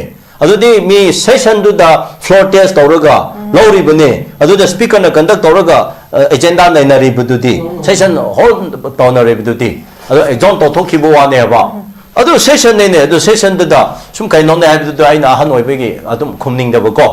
ꯑꯗꯨꯗꯤ ꯃꯤ ꯁꯦꯁꯟꯗꯨꯗ ꯐ꯭ꯂꯣꯔ ꯇꯦꯁ ꯇꯧꯔꯒ ꯂꯧꯔꯤꯕꯅꯦ, ꯑꯗꯨꯗ ꯁ꯭ꯄꯤꯀꯔꯅ ꯀꯟꯗꯛ ꯇꯧꯔꯒ ꯑꯦꯖꯦꯟꯗꯥ ꯅꯩꯅꯔꯤꯕꯗꯨꯗꯤ, ꯁꯦꯁꯟ ꯍꯣꯜ ꯇꯧꯅꯔꯤꯕꯗꯨꯗꯤ, ꯑꯗꯣ ꯑꯦꯛꯖꯣꯟ ꯇꯧꯊꯣꯛꯈꯤꯕ ꯋꯥꯅꯦꯕ꯫ ꯑꯗꯨ ꯁꯦꯁꯟꯅꯤꯅꯦ, ꯑꯗꯨ ꯁꯦꯁꯟꯗꯨꯗ ꯁꯨꯝ ꯀꯩꯅꯣꯅꯦ ꯍꯥꯏꯕꯗꯨꯗ ꯑꯩꯅ ꯑꯍꯟ ꯑꯣꯏꯕꯒꯤ ꯑꯗꯨꯝ ꯈꯨꯝꯅꯤꯡꯗꯕꯀꯣ꯫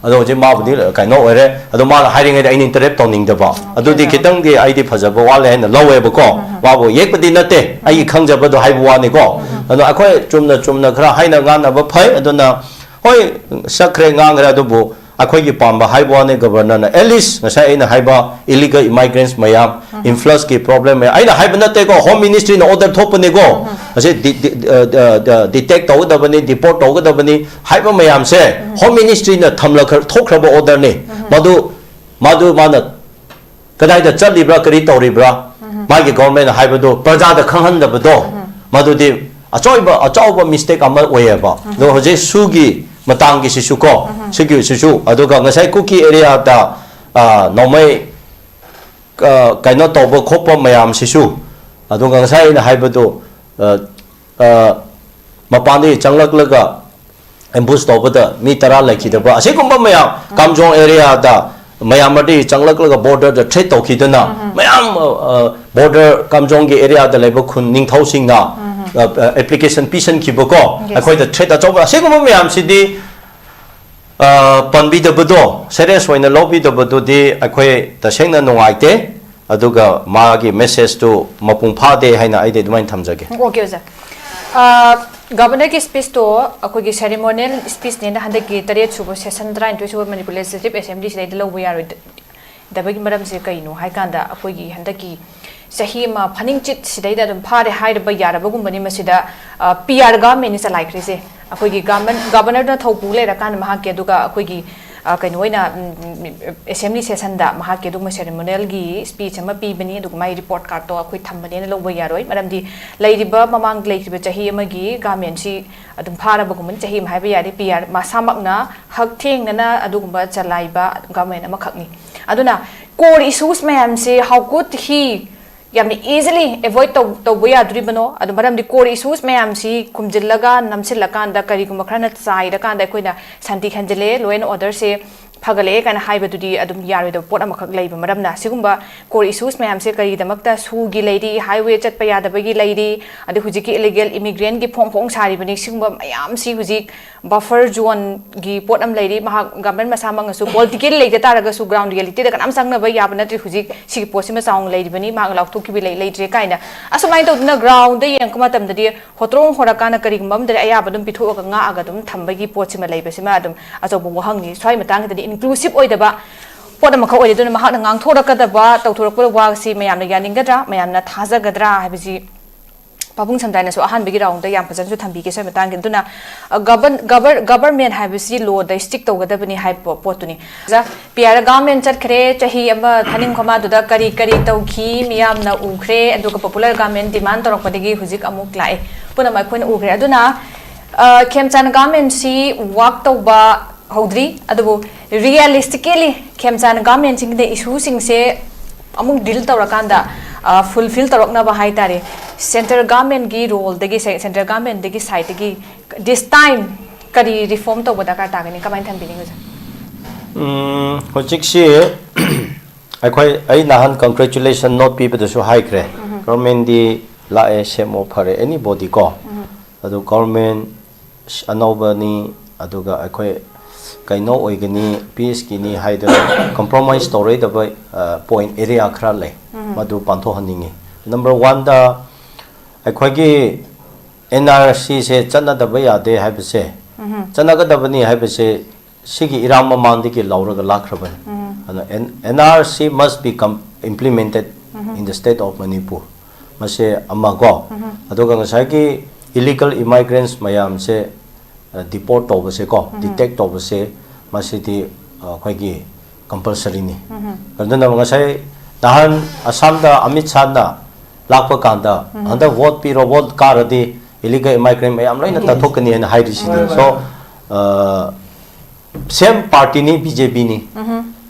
ꯑꯗꯣ ꯍꯧꯖꯤꯛ ꯃꯥꯕꯨꯗꯤ ꯀꯩꯅꯣ ꯑꯣꯏꯔꯦ, ꯑꯗꯣ ꯃꯥꯅ ꯍꯥꯏꯔꯤꯉꯩꯗ ꯑꯩꯅ ꯏꯟꯇꯔꯦꯞ ꯇꯧꯅꯤꯡꯗꯕ, ꯑꯗꯨꯗꯤ ꯈꯤꯇꯪꯗꯤ ꯑꯩꯗꯤ ꯐꯖꯕ ꯋꯥꯠꯂꯦ ꯍꯥꯏꯅ ꯂꯧꯋꯦꯕꯀꯣ꯫ ꯃꯥꯕꯨ ꯌꯦꯛꯄꯗꯤ ꯅꯠꯇꯦ, ꯑꯩꯒꯤ ꯈꯪꯖꯕꯗꯣ ꯍꯥꯏꯕ ꯋꯥꯅꯤꯀꯣ꯫ ꯑꯗꯣ ꯑꯩꯈꯣꯏ ꯆꯨꯝꯅ ꯆꯨꯝꯅ ꯈꯔ ꯍꯥꯏꯅ ꯉꯥꯡꯅꯕ ꯐꯩ꯫ ꯑꯗꯨꯅ ꯍꯣꯏ, ꯆꯠꯈ꯭ꯔꯦ, ꯉꯥꯡꯈ꯭ꯔꯦ, ꯑꯗꯨꯕꯨ ꯑꯩꯈꯣꯏꯒꯤ ꯄꯥꯝꯕ ꯍꯥꯏꯕ ꯋꯥꯅꯤ꯫ ꯒꯕꯔꯅꯔꯅ ꯑꯦꯠꯂꯤꯁ ꯉꯁꯥꯏ ꯑꯩꯅ ꯍꯥꯏꯕ ꯏꯂꯤꯒꯜ ꯏꯃꯥꯏꯒ꯭ꯔꯦꯟꯁ ꯃꯌꯥꯝ, ꯏꯟꯐ꯭ꯂꯛꯁꯀꯤ ꯄ꯭ꯔꯣꯕ꯭ꯂꯦꯝ ꯃꯌꯥꯝ, ꯑꯩꯅ ꯍꯥꯏꯕ ꯅꯠꯇꯦꯀꯣ, ꯍꯣꯝ ꯃꯤꯅꯤꯁꯇ꯭ꯔꯤꯅ ꯑꯣꯔꯗꯔ ꯊꯣꯛꯄꯅꯦꯀꯣ꯫ ꯑꯁꯤ ꯗꯤ-, ꯗꯤ-, ꯑ, ꯑ, ꯑ, ꯗꯤꯇꯦꯛ ꯇꯧꯒꯗꯕꯅꯤ, ꯗꯤꯄꯣꯔꯠ ꯇꯧꯒꯗꯕꯅꯤ ꯍꯥꯏꯕ ꯃꯌꯥꯝꯁꯦ ꯍꯣꯝ ꯃꯤꯅꯤꯁꯇ꯭ꯔꯤꯅ ꯊꯝꯂꯒ ꯊꯣꯛꯈ꯭ꯔꯕ ꯑꯣꯔꯗꯔꯅꯤ꯫ ꯃꯗꯨ, ꯃꯗꯨ ꯃꯥꯅ ꯀꯗꯥꯏꯗ ꯆꯠꯂꯤꯕ꯭ꯔꯥ, ꯀꯔꯤ ꯇꯧꯔꯤꯕ꯭ꯔꯥ, ꯃꯥꯒꯤ ꯒꯣꯚꯔꯟꯃꯦꯟꯠ ꯍꯥꯏꯕꯗꯣ ꯄ꯭ꯔꯖꯥꯗ ꯈꯪꯍꯟꯗꯕꯗꯣ, ꯃꯗꯨꯗꯤ ꯑꯆꯧꯕ, ꯑꯆꯧꯕ ꯃꯤꯁꯇꯦꯛ ꯑꯃ ꯑꯣꯏꯌꯦꯕ꯫ ꯑꯗꯣ ꯍꯧꯖꯤꯛ ꯁꯨꯒꯤ ꯃꯇꯥꯡꯒꯤꯁꯤꯁꯨ ꯀꯣ, ꯁꯤꯒꯤꯁꯤꯁꯨ, ꯑꯗꯨꯒ ꯉꯁꯥꯏ ꯀꯨꯀꯤ ꯑꯦꯔꯤꯌꯥꯗ, ꯑ, ꯅꯣꯡꯃꯩ, ꯑ, ꯀꯩꯅꯣ ꯇꯧꯕ ꯈꯣꯠꯄ ꯃꯌꯥꯝꯁꯤꯁꯨ, ꯑꯗꯨꯒ ꯉꯁꯥꯏ ꯑꯩꯅ ꯍꯥꯏꯕꯗꯣ, ꯑ, ꯑ, ꯃꯄꯥꯟꯗꯒꯤ ꯆꯪꯂꯛꯂꯒ ꯑꯦꯝꯕꯨꯁ ꯇꯧꯕꯗ ꯃꯤ ꯇꯔꯥ ꯂꯩꯈꯤꯗꯕ, ꯑꯁꯤꯒꯨꯝꯕ ꯃꯌꯥꯝ, ꯀꯥꯝꯖꯣꯡ ꯑꯦꯔꯤꯌꯥꯗ ꯃꯌꯥꯝ ꯑꯗꯨ ꯆꯪꯂꯛꯂꯒ ꯕꯣꯔꯗꯔꯗ ꯊ꯭ꯔꯦꯠ ꯇꯧꯈꯤꯗꯅ, ꯃꯌꯥꯝ, ꯑ, ꯑ, ꯕꯣꯔꯗꯔ ꯀꯥꯝꯖꯣꯡꯒꯤ ꯑꯦꯔꯤꯌꯥꯗ ꯂꯩꯕ ꯈꯨꯟ ꯅꯤꯡꯊꯧꯁꯤꯡꯅ, ꯑ, ꯑ, ꯑꯦꯄ꯭ꯂꯤꯀꯦꯁꯟ ꯄꯤꯁꯟꯈꯤꯕꯀꯣ, ꯑꯩꯈꯣꯏꯗ ꯊ꯭ꯔꯦꯠ ꯑꯆꯧꯕ, ꯑꯁꯤꯒꯨꯝꯕ ꯃꯌꯥꯝꯁꯤꯗꯤ, ꯑ, ꯄꯟꯕꯤꯗꯕꯗꯣ, ꯁꯦꯔꯤꯌꯁ ꯑꯣꯏꯅ ꯂꯧꯕꯤꯗꯕꯗꯨꯗꯤ ꯑꯩꯈꯣꯏ ꯇꯁꯦꯡꯅ ꯅꯨꯡꯉꯥꯏꯇꯦ꯫ ꯑꯗꯨꯒ ꯃꯥꯒꯤ ꯃꯦꯁꯦꯖꯇꯨ ꯃꯄꯨꯡ ꯐꯥꯗꯦ ꯍꯥꯏꯅ ꯑꯩꯗꯤ ꯑꯗꯨꯃꯥꯏꯅ ꯊꯝꯖꯒꯦ꯫ ꯑꯣꯀꯦ ꯑꯣꯖꯥ꯫ ꯑ, ꯒꯕꯔꯅꯔꯒꯤ ꯁ꯭ꯄꯤꯆꯇꯣ ꯑꯩꯈꯣꯏꯒꯤ ꯁꯦꯔꯤꯃꯣꯅꯤꯌꯦꯜ ꯁ꯭ꯄꯤꯆꯅꯦꯅ ꯍꯟꯗꯛꯀꯤ ꯇꯔꯦꯠ ꯁꯨꯕ ꯁꯦꯁꯟ, ꯇꯔꯥꯅꯤꯊꯣꯏ ꯁꯨꯕ ꯃꯅꯤꯄꯨꯔ ꯂꯦꯖꯤꯁꯂꯦꯇꯤꯚ ꯑꯦꯁꯦꯝꯕ꯭ꯂꯤꯁꯤꯗꯩꯗ ꯂꯧꯕ ꯌꯥꯔꯣꯏꯗꯕꯒꯤ ꯃꯔꯝꯁꯦ ꯀꯩꯅꯣ ꯍꯥꯏꯀꯥꯟꯗ, ꯑꯩꯈꯣꯏꯒꯤ ꯍꯟꯗꯛꯀꯤ ꯆꯍꯤ ꯑꯃ ꯐꯥꯅꯤꯡꯆꯤꯠ ꯁꯤꯗꯩꯗ ꯑꯗꯨꯝ ꯐꯥꯔꯦ ꯍꯥꯏꯔꯕ ꯌꯥꯔꯕꯒꯨꯝꯕꯅꯤ꯫ ꯃꯁꯤꯗ, ꯑ, ꯄꯤ ꯑꯥꯔ ꯒꯚꯔꯟꯃꯦꯟꯠꯅꯤ ꯆꯂꯥꯏꯈ꯭ꯔꯤꯁꯦ꯫ ꯑꯩꯈꯣꯏꯒꯤ ꯒꯚꯔꯟꯃꯦꯟꯠ, ꯒꯕꯔꯅꯔꯗꯨꯅ ꯊꯧ ꯄꯨ ꯂꯩꯔꯀꯥꯟꯗ ꯃꯍꯥꯛꯀꯤ, ꯑꯗꯨꯒ ꯑꯩꯈꯣꯏꯒꯤ, ꯑ, ꯀꯩꯅꯣ ꯑꯣꯏꯅ, ꯎꯝ, ꯎꯝ, assembly sessionꯗ ꯃꯍꯥꯛꯀꯤ ꯑꯗꯨꯒꯨꯝꯕ ceremonialꯒꯤ speech ꯑꯃ ꯄꯤꯕꯅꯤ, ꯑꯗꯨꯒ ꯃꯥꯒꯤ report cardꯇꯣ ꯑꯩꯈꯣꯏ ꯊꯝꯕꯅꯦꯅ ꯂꯧꯕ ꯌꯥꯔꯣꯏ꯫ ꯃꯔꯝꯗꯤ ꯂꯩꯔꯤꯕ, ꯃꯃꯥꯡꯗ ꯂꯩꯈꯤꯕ ꯆꯍꯤ ꯑꯃꯒꯤ governmentꯁꯤ ꯑꯗꯨꯝ ꯐꯥꯔꯕꯒꯨꯝꯕꯅꯤ, ꯆꯍꯤ ꯑꯃ ꯍꯥꯏꯕ ꯌꯥꯔꯦ, ꯄꯤ ꯑꯥꯔ ꯃꯁꯥꯃꯛꯅ ꯍꯛ ꯊꯦꯡꯅꯅ ꯑꯗꯨꯒꯨꯝꯕ ꯆꯂꯥꯏꯕ government ꯑꯃꯈꯛꯅꯤ꯫ ꯑꯗꯨꯅ core issues ꯃꯌꯥꯝꯁꯤ how could he ꯌꯥꯝꯅ easily avoid ꯇꯧ-, ꯇꯧꯕ ꯌꯥꯗꯣꯔꯤꯕꯅꯣ? ꯑꯗꯨ ꯃꯔꯝꯗꯤ core issues ꯃꯌꯥꯝꯁꯤ ꯈꯨꯝꯖꯤꯜꯂꯒ, ꯅꯝꯁꯤꯜꯂꯀꯥꯟꯗ, ꯀꯔꯤꯒꯨꯝꯕ ꯈꯔꯅ ꯆꯥꯏꯔꯀꯥꯟꯗ ꯑꯩꯈꯣꯏꯅ ꯁꯥꯟꯇꯤ ꯈꯟꯖꯤꯜꯂꯦ, law and orderꯁꯦ ꯐꯒꯠꯂꯛꯑꯦ ꯀꯥꯏꯅ ꯍꯥꯏꯕꯗꯨꯗꯤ ꯑꯗꯨꯝ ꯌꯥꯔꯣꯏꯗꯕ ꯄꯣꯠ ꯑꯃꯈꯛ ꯂꯩꯕ ꯃꯔꯝꯅ, ꯁꯤꯒꯨꯝꯕ core issues ꯃꯌꯥꯝꯁꯦ ꯀꯔꯤꯒꯤꯗꯃꯛꯇ ꯁꯨꯒꯤ ꯂꯩꯔꯤ, highway ꯆꯠꯄ ꯌꯥꯗꯕꯒꯤ ꯂꯩꯔꯤ, ꯑꯗꯩ ꯍꯧꯖꯤꯛꯀꯤ illegal immigrantꯒꯤ ꯐꯣꯡ ꯐꯣꯡ ꯁꯥꯔꯤꯕꯅꯤ꯫ ꯁꯤꯒꯨꯝꯕ ꯃꯌꯥꯝꯁꯤ ꯍꯧꯖꯤꯛ buffer zoneꯒꯤ ꯄꯣꯠ ꯑꯃ ꯂꯩꯔꯤ꯫ ꯃꯍꯥꯛ government ꯃꯁꯥꯃꯛꯅꯁꯨ political ꯂꯩꯖ ꯇꯥꯔꯒꯁꯨ ground realityꯗ ꯀꯅꯥꯝ ꯆꯪꯅꯕ ꯌꯥꯕ ꯅꯠꯇ꯭ꯔꯤ꯫ ꯍꯧꯖꯤꯛ ꯁꯤꯒꯤ ꯄꯣꯠꯁꯤꯃ ꯆꯥꯎꯅ ꯂꯩꯔꯤꯕꯅꯤ, ꯃꯍꯥꯛ ꯂꯥꯎꯊꯣꯛꯈꯤꯕ ꯂꯩ, ꯂꯩꯇ꯭ꯔꯦ ꯀꯥꯏꯅ ꯑꯁꯨꯃꯥꯏꯅ ꯇꯧꯗꯅ groundꯗ ꯌꯦꯡꯉꯛꯄ ꯃꯇꯝꯗꯗꯤ ꯍꯣꯇ꯭ꯔꯣꯡ ꯍꯣꯔꯀꯥꯟꯗ ꯀꯔꯤꯒꯨꯝꯕ ꯑꯃꯗꯗꯤ ꯑꯌꯥꯕ ꯑꯗꯨꯝ ꯄꯤꯊꯣꯛꯑꯒ ꯉꯥꯛꯑꯒ ꯑꯗꯨꯝ ꯊꯝꯕꯒꯤ ꯄꯣꯠꯁꯤꯃ ꯂꯩꯕꯁꯤꯃ ꯑꯗꯨꯝ ꯑꯆꯧꯕ ꯋꯥꯍꯪꯅꯤ꯫ ꯁ꯭ꯋꯥꯏ ꯃꯇꯥꯡꯁꯤꯗꯗꯤ inclusive ꯑꯣꯏꯗꯕ ꯄꯣꯠ ꯑꯃꯈꯛ ꯑꯣꯏꯔꯦ꯫ ꯑꯗꯨꯅ ꯃꯍꯥꯛꯅ ꯉꯥꯡꯊꯣꯔꯛꯀꯗꯕ, ꯇꯧꯊꯣꯔꯛꯄ ꯋꯥꯁꯤ ꯃꯌꯥꯝꯅ ꯌꯥꯅꯤꯡꯒꯗ꯭ꯔꯥ, ꯃꯌꯥꯝꯅ ꯊꯥꯖꯒꯗ꯭ꯔꯥ ꯍꯥꯏꯕꯁꯤ ꯄꯥꯕꯨꯡ ꯁꯝꯗꯥꯏꯅꯁꯨ ꯑꯍꯥꯟꯕꯒꯤ roundꯗ ꯌꯥꯝ ꯐꯖꯅꯁꯨ ꯊꯝꯕꯤꯒꯦ ꯁ꯭ꯋꯥꯏ ꯃꯇꯥꯡꯒꯤ꯫ ꯑꯗꯨꯅ, ꯑ, govern-, govern-, government ꯍꯥꯏꯕꯁꯤ lawꯗ stick ꯇꯧꯒꯗꯕꯅꯤ ꯍꯥꯏꯕ ꯄꯣꯠꯇꯨꯅꯤ꯫ ꯑꯣꯖꯥ, ꯄꯤ ꯑꯥꯔ government ꯆꯠꯈ꯭ꯔꯦ, ꯆꯍꯤ ꯑꯃ ꯊꯥꯅꯤꯡ ꯈꯣꯃꯥꯗꯨꯗ ꯀꯔꯤ ꯀꯔꯤ ꯇꯧꯈꯤ ꯃꯤꯌꯥꯝꯅ ꯎꯈ꯭ꯔꯦ, ꯑꯗꯨꯒ popular government demand ꯇꯧꯔꯛꯄꯗꯒꯤ ꯍꯧꯖꯤꯛ ꯑꯃꯨꯛ ꯂꯥꯛꯑꯦ, ꯄꯨꯝꯅꯃꯛ ꯑꯩꯈꯣꯏꯅ ꯎꯈ꯭ꯔꯦ꯫ ꯑꯗꯨꯅ, ꯑ, ꯈꯦꯝꯆꯥꯟ governmentꯁꯤ work ꯇꯧꯕ ꯍꯧꯗ꯭ꯔꯤ, ꯑꯗꯨꯕꯨ realistically ꯈꯦꯝꯆꯥꯟ governmentꯁꯤꯡꯒꯤꯗ issueꯁꯤꯡꯁꯦ ꯑꯃꯨꯛ deal ꯇꯧꯔꯀꯥꯟꯗ, ꯑ, fulfill ꯇꯧꯔꯛꯅꯕ ꯍꯥꯏ ꯇꯥꯔꯦ, central governmentꯀꯤ roleꯗꯒꯤ, central governmentꯗꯒꯤ sideꯗꯒꯤ this time ꯀꯔꯤ reform ꯇꯧꯕ ꯗꯔꯀꯥꯔ ꯇꯥꯒꯅꯤ? ꯀꯃꯥꯏꯅ ꯊꯝꯕꯤꯅꯤꯡꯉꯤ, ꯑꯣꯖꯥ? ꯎꯝ, ꯍꯧꯖꯤꯛꯁꯤ ꯑꯩꯈꯣꯏ, ꯑꯩ ꯅꯍꯥꯟ congratulation note ꯄꯤꯕꯗꯁꯨ ꯍꯥꯏꯈ꯭ꯔꯦ꯫ Governmentꯗꯤ ꯂꯥꯛꯑꯦ, ꯁꯦꯝꯃꯣ, ꯐꯔꯦ, anybody ꯀꯣ꯫ ꯑꯗꯨ government ꯑꯅꯧꯕꯅꯤ, ꯑꯗꯨꯒ ꯑꯩꯈꯣꯏ ꯀꯩꯅꯣ ꯑꯣꯏꯒꯅꯤ, peaceꯀꯤꯅꯤ ꯍꯥꯏꯗꯅ compromise ꯇꯧꯔꯣꯏꯗꯕ, ꯑ, point area ꯈꯔ ꯂꯩ꯫ ꯃꯗꯨ ꯄꯥꯡꯊꯣꯛꯍꯟꯅꯤꯡꯉꯤ꯫ Number oneꯗ ꯑꯩꯈꯣꯏꯒꯤ ꯑꯦꯟ ꯑꯥꯔ ꯁꯤꯁꯦ ꯆꯠꯅꯗꯕ ꯌꯥꯗꯦ ꯍꯥꯏꯕꯁꯦ, ꯆꯠꯅꯒꯗꯕꯅꯤ ꯍꯥꯏꯕꯁꯦ ꯁꯤꯒꯤ ꯏꯔꯥꯡ ꯃꯃꯥꯡꯗꯒꯤ ꯂꯧꯔꯒ ꯂꯥꯛꯈ꯭ꯔꯕꯅꯤ꯫ ꯑꯗꯨꯅ N-, N R C must be com-, implemented in the state of Manipur꯫ ꯃꯁꯦ ꯑꯃ ꯀꯣ꯫ ꯑꯗꯨꯒ ꯉꯁꯥꯏꯒꯤ illegal immigrants ꯃꯌꯥꯝꯁꯦ, ꯑ, deport ꯇꯧꯕꯁꯦ ꯀꯣ, detect ꯇꯧꯕꯁꯦ, ꯃꯁꯤꯗꯤ ꯑꯩꯈꯣꯏꯒꯤ ꯀꯝꯄꯜꯁꯔꯤꯅꯤ꯫ ꯑꯗꯨꯅ ꯉꯁꯥꯏ ꯅꯍꯥꯟ ꯑꯁꯥꯝꯗ ꯑꯃꯤꯠ ꯁꯥꯍꯅ ꯂꯥꯛꯄ ꯀꯥꯟꯗ, ꯍꯟꯗꯛ ꯚꯣꯠ ꯄꯤꯔꯣ, ꯚꯣꯠ ꯀꯥꯔꯗꯤ ꯏꯂꯤꯒꯦꯜ ꯏꯃꯥꯏꯒ꯭ꯔꯦꯟ ꯃꯌꯥꯝ ꯂꯣꯏꯅ ꯇꯥꯊꯣꯛꯀꯅꯤ ꯍꯥꯏꯅ ꯍꯥꯏꯔꯤꯁꯤꯅꯤ꯫ ꯁꯣ ꯁꯦꯝ ꯄꯥꯔꯇꯤꯅꯤ, ꯕꯤ ꯖꯦ ꯄꯤꯅꯤ꯫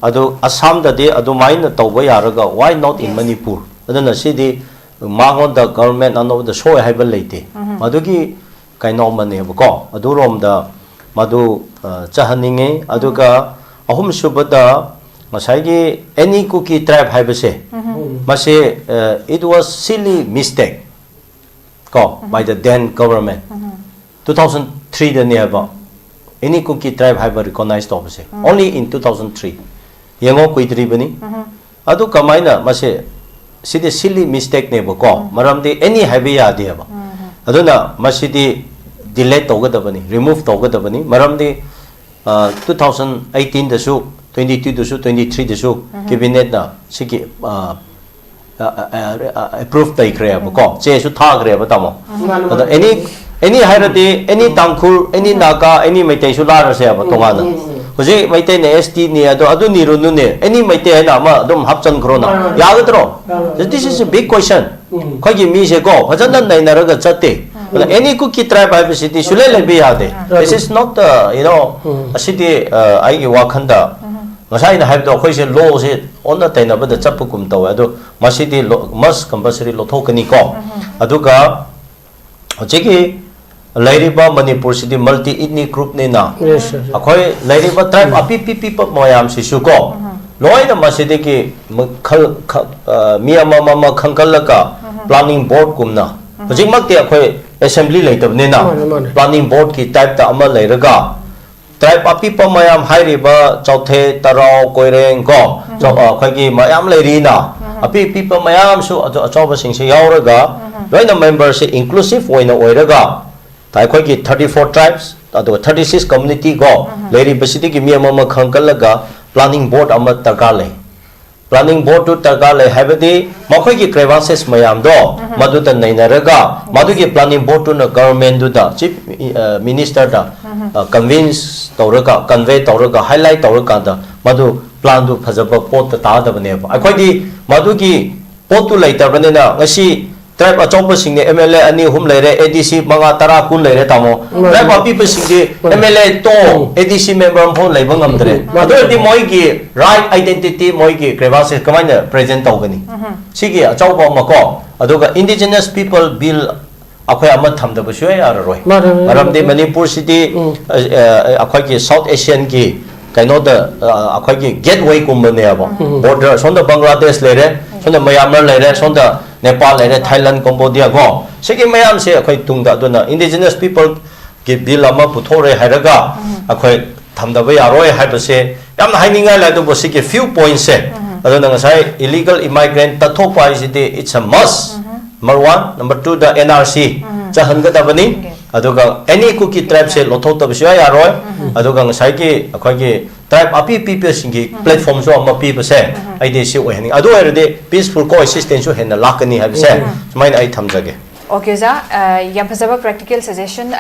ꯑꯗꯨ ꯑꯁꯥꯝꯗꯗꯤ ꯑꯗꯨꯃꯥꯏꯅ ꯇꯧꯕ ꯌꯥꯔꯒ why not in Manipur? ꯑꯗꯨꯅ ꯁꯤꯗꯤ ꯃꯉꯣꯟꯗ ꯒꯚꯔꯟꯃꯦꯟ ꯑꯅꯧꯕꯗ ꯁꯣꯏ ꯍꯥꯏꯕ ꯂꯩꯇꯦ꯫ ꯃꯗꯨꯒꯤ ꯀꯩꯅꯣ ꯑꯃꯅꯦꯕꯀꯣ, ꯑꯗꯨꯔꯣꯝꯗ ꯃꯗꯨ ꯑ, ꯆꯠꯍꯟꯅꯤꯡꯉꯤ꯫ ꯑꯗꯨꯒ ꯑꯍꯨꯝꯁꯨꯕꯗ ꯉꯁꯥꯏꯒꯤ any Kuki tribe ꯍꯥꯏꯕꯁꯦ, ꯃꯁꯤ, ꯑ, it was silly mistake ꯀꯣ, by the then government. Two thousand three ꯗꯅꯦꯕ any Kuki tribe ꯍꯥꯏꯕ recognize ꯇꯧꯕꯁꯦ, only in two thousand three꯫ ꯌꯦꯡꯉꯣ, ꯀꯨꯏꯗ꯭ꯔꯤꯕꯅꯤ꯫ ꯑꯗꯨ ꯀꯃꯥꯏꯅ ꯃꯁꯦ? ꯁꯤꯗꯤ silly mistake ꯅꯦꯕꯀꯣ, ꯃꯔꯝꯗꯤ any ꯍꯥꯏꯕ ꯌꯥꯗꯦꯕ꯫ ꯑꯗꯨꯅ ꯃꯁꯤꯗꯤ delete ꯇꯧꯒꯗꯕꯅꯤ, remove ꯇꯧꯒꯗꯕꯅꯤ꯫ ꯃꯔꯝꯗꯤ ꯇꯨ ꯊꯥꯎꯖꯟ ꯑꯩꯠꯇꯤꯟꯗꯁꯨ, ꯇ꯭ꯋꯦꯟꯇꯤ ꯇꯨꯗꯁꯨ, ꯇ꯭ꯋꯦꯟꯇꯤ ꯊ꯭ꯔꯤꯗꯁꯨ ꯀꯦꯕꯤꯅꯦꯠꯅ ꯁꯤꯒꯤ ꯑꯦꯄ꯭ꯔꯨꯞ ꯇꯧꯈ꯭ꯔꯦꯕꯀꯣ, ꯆꯦꯁꯨ ꯊꯥꯈ꯭ꯔꯦꯕ, ꯇꯥꯃꯣ꯫ ꯑꯗꯣ any any ꯍꯥꯏꯔꯗꯤ any ꯇꯥꯡꯈꯨꯜ, any ꯅꯥꯒꯥ, any ꯃꯩꯇꯩꯁꯨ ꯂꯥꯛꯑꯔꯁꯦꯕ ꯇꯣꯉꯥꯟꯅ꯫ ꯍꯧꯖꯤꯛ ꯃꯩꯇꯩꯅ ꯑꯦꯁ ꯇꯤꯅꯤ, ꯑꯗꯣ ꯑꯗꯨ ꯅꯤꯔꯨꯅꯨꯅꯦ, any ꯃꯩꯇꯩ ꯍꯥꯏꯅ ꯑꯃ ꯑꯗꯨꯝ ꯍꯥꯞꯆꯟꯈ꯭ꯔꯣꯅ꯫ ꯌꯥꯒꯗ꯭ꯔꯣ? This is a big question. ꯑꯩꯈꯣꯏꯒꯤ ꯃꯤꯁꯦꯀꯣ ꯐꯖꯅ ꯅꯩꯅꯔꯒ ꯆꯠꯇꯦ꯫ ꯑꯗ any Kuki tribe ꯍꯥꯏꯕꯁꯤꯗꯤ ꯁꯨꯂꯩ ꯂꯩꯕ ꯌꯥꯗꯦ꯫ This is not, uh, you know, ꯑꯁꯤꯗꯤ, ꯑ, ꯑꯩꯒꯤ ꯋꯥꯈꯜꯗ ꯉꯁꯥꯏ ꯑꯩꯅ ꯍꯥꯏꯕꯗꯣ, ꯑꯩꯈꯣꯏꯁꯦ ꯂꯣꯁꯦ ꯑꯣꯟꯅ ꯇꯩꯅꯕꯗ ꯆꯠꯄꯒꯨꯝ ꯇꯧꯋꯦ꯫ ꯑꯗꯣ ꯃꯁꯤꯗꯤ ꯂꯣ-, must compulsory ꯂꯧꯊꯣꯛꯀꯅꯤꯀꯣ꯫ ꯑꯗꯨꯒ ꯍꯧꯖꯤꯛꯀꯤ ꯂꯩꯔꯤꯕ ꯃꯅꯤꯄꯨꯔꯁꯤꯗꯤ multi ethnic group ꯅꯤꯅ, ꯑꯩꯈꯣꯏ ꯂꯩꯔꯤꯕ tribe ꯑꯄꯤꯛ ꯄꯤꯛꯄ ꯃꯌꯥꯝꯁꯤꯁꯨ ꯀꯣ, ꯂꯣꯏꯅ ꯃꯁꯤꯗꯒꯤ ꯃꯈꯜ ꯈ-, ꯑ, ꯃꯤ ꯑꯃꯃꯝ ꯑꯃ ꯈꯟꯒꯠꯂꯒ planning board ꯀꯨꯝꯅ, ꯍꯧꯖꯤꯛꯃꯛꯇꯤ ꯑꯩꯈꯣꯏ assembly ꯂꯩꯇꯕꯅꯤꯅ, ꯃꯥꯅꯦ, ꯃꯥꯅꯦ꯫ Planning board ꯀꯤ type ꯇ ꯑꯃ ꯂꯩꯔꯒ, tribe ꯑꯄꯤꯛꯄ ꯃꯌꯥꯝ ꯍꯥꯏꯔꯤꯕ ꯆꯧꯊꯦ, ꯇꯔꯥꯎ, ꯀꯣꯏꯔꯦꯡ ꯀꯣ, ꯆꯧ-, ꯑ, ꯑꯩꯈꯣꯏꯒꯤ ꯃꯌꯥꯝ ꯂꯩꯔꯤꯅ, ꯑꯄꯤꯛ ꯑꯄꯤꯛꯄ ꯃꯌꯥꯝꯁꯨ ꯑꯗꯨ ꯑꯆꯧꯕꯁꯤꯡꯁꯦ ꯌꯥꯎꯔꯒ, ꯂꯣꯏꯅ member ꯁꯦ inclusive ꯑꯣꯏꯅ ꯑꯣꯏꯔꯒ, ꯑꯩꯈꯣꯏꯒꯤ thirty four tribes, ꯑꯗꯨꯒ thirty six community ꯀꯣ, ꯂꯩꯔꯤꯕꯁꯤꯗꯒꯤ ꯃꯤ ꯑꯃꯃꯝ ꯈꯟꯒꯠꯂꯒ planning board ꯑꯃ ꯗꯔꯀꯥꯔ ꯂꯩ꯫ planning board ꯇꯨ ꯗꯔꯀꯥꯔ ꯂꯩ ꯍꯥꯏꯕꯗꯤ ꯃꯈꯣꯏꯒꯤ grievances ꯃꯌꯥꯝꯗꯣ ꯃꯗꯨꯗ ꯅꯩꯅꯔꯒ ꯃꯗꯨꯒꯤ planning board ꯇꯨꯅ government ꯇꯨꯗ chief minister ꯗ convince ꯇꯧꯔꯒ convey ꯇꯧꯔꯒ highlight ꯇꯧꯔꯀꯥꯟꯗ ꯃꯗꯨ plan ꯗꯨ ꯐꯖꯕ ꯄꯣꯠꯇ ꯇꯥꯗꯕꯅꯦꯕ꯫ ꯑꯩꯈꯣꯏꯗꯤ ꯃꯗꯨꯒꯤ ꯄꯣꯠꯇꯨ ꯂꯩꯇꯕꯅꯤꯅ ꯉꯁꯤ tribe ꯑꯆꯧꯕꯁꯤꯡꯅ M L A ꯑꯅꯤ ꯑꯍꯨꯝ ꯂꯩꯔꯦ, A D C ꯃꯉꯥ, ꯇꯔꯥ, ꯀꯨꯟ ꯂꯩꯔꯦ ꯇꯥꯃꯣ꯫ Tribe ꯑꯄꯤꯛꯄꯁꯤꯡꯗꯤ M L A to A D C member ꯑꯃꯐꯥꯎ ꯂꯩꯕ ꯉꯝꯗ꯭ꯔꯦ꯫ ꯑꯗꯨ ꯑꯣꯏꯔꯗꯤ ꯃꯣꯏꯒꯤ right identity, ꯃꯣꯏꯒꯤ grievances ꯀꯃꯥꯏꯅ present ꯇꯧꯒꯅꯤ? ꯁꯤꯒꯤ ꯑꯆꯧꯕ ꯑꯃ ꯀꯣ꯫ ꯑꯗꯨꯒ indigenous people bill ꯑꯩꯈꯣꯏ ꯑꯃ ꯊꯝꯗꯕ ꯁꯨꯡꯌꯥ ꯌꯥꯔꯔꯣꯏ꯫ ꯃꯥꯅꯦ, ꯃꯥꯅꯦ, ꯃꯔꯝꯗꯤ ꯃꯥꯅꯦ꯫ ꯃꯅꯤꯄꯨꯔꯁꯤꯗꯤ, ꯎꯝ꯫ ꯑ, ꯑ, ꯑꯩꯈꯣꯏꯒꯤ South Asian ꯒꯤ ꯀꯩꯅꯣꯗ, ꯑ, ꯑꯩꯈꯣꯏꯒꯤ gateway ꯀꯨꯝꯕꯅꯦꯕ꯫ ꯎꯝ꯫ Border ꯁꯣꯝꯗ ꯕꯪꯒ꯭ꯂꯥꯗꯦꯁ ꯂꯩꯔꯦ, ꯁꯣꯝꯗ ꯃꯌꯥꯃꯔ ꯂꯩꯔꯦ, ꯁꯣꯝꯗ ꯅꯦꯄꯥꯜ ꯂꯩꯔꯦ, ꯊꯥꯏꯂꯦꯟ, ꯀꯝꯕꯣꯗꯤꯌꯥ ꯀꯣ꯫ ꯁꯤꯒꯤ ꯃꯌꯥꯝꯁꯦ ꯑꯩꯈꯣꯏ ꯇꯨꯡꯗ, ꯑꯗꯨꯅ indigenous people ꯒꯤ bill ꯑꯃ ꯄꯨꯊꯣꯛꯔꯦ ꯍꯥꯏꯔꯒ ꯑꯩꯈꯣꯏ ꯊꯝꯗꯕ ꯌꯥꯔꯣꯏ ꯍꯥꯏꯕꯁꯦ ꯌꯥꯝꯅ ꯍꯥꯏꯅꯤꯡꯉꯥꯏ ꯂꯩ꯫ ꯑꯗꯨꯕꯨ ꯁꯤꯒꯤ few points ꯁꯦ, ꯑꯗꯨꯅ ꯉꯁꯥꯏ illegal immigrant ꯇꯠꯊꯣꯛꯄ ꯍꯥꯏꯁꯤꯗꯤ it's a must꯫ Number one, number two the N R C ꯆꯠꯍꯟꯒꯗꯕꯅꯤ꯫ Okay꯫ ꯑꯗꯨꯒ any Kuki tribe ꯁꯦ ꯂꯧꯊꯣꯛꯇꯕ ꯁꯨꯡꯌꯥ ꯌꯥꯔꯣꯏ꯫ ꯑꯗꯨꯒ ꯉꯁꯥꯏꯒꯤ ꯑꯩꯈꯣꯏꯒꯤ tribe ꯑꯄꯤ ꯑꯄꯤꯕꯁꯤꯡꯒꯤ platform ꯁꯨ ꯑꯃ ꯄꯤꯕꯁꯦ ꯑꯩꯗꯤ ꯁꯤ ꯑꯣꯏꯍꯟꯅꯤꯡꯉꯤ꯫ ꯑꯗꯨ ꯑꯣꯏꯔꯗꯤ peaceful coexistence ꯁꯨ ꯍꯦꯟꯅ ꯂꯥꯛꯀꯅꯤ ꯍꯥꯏꯕꯁꯦ ꯁꯨꯃꯥꯏꯅ ꯑꯩ ꯊꯝꯖꯒꯦ꯫ Okay, ꯑꯣꯖꯥ, ꯑ, ꯌꯥꯝ ꯐꯖꯕ practical suggestion꯫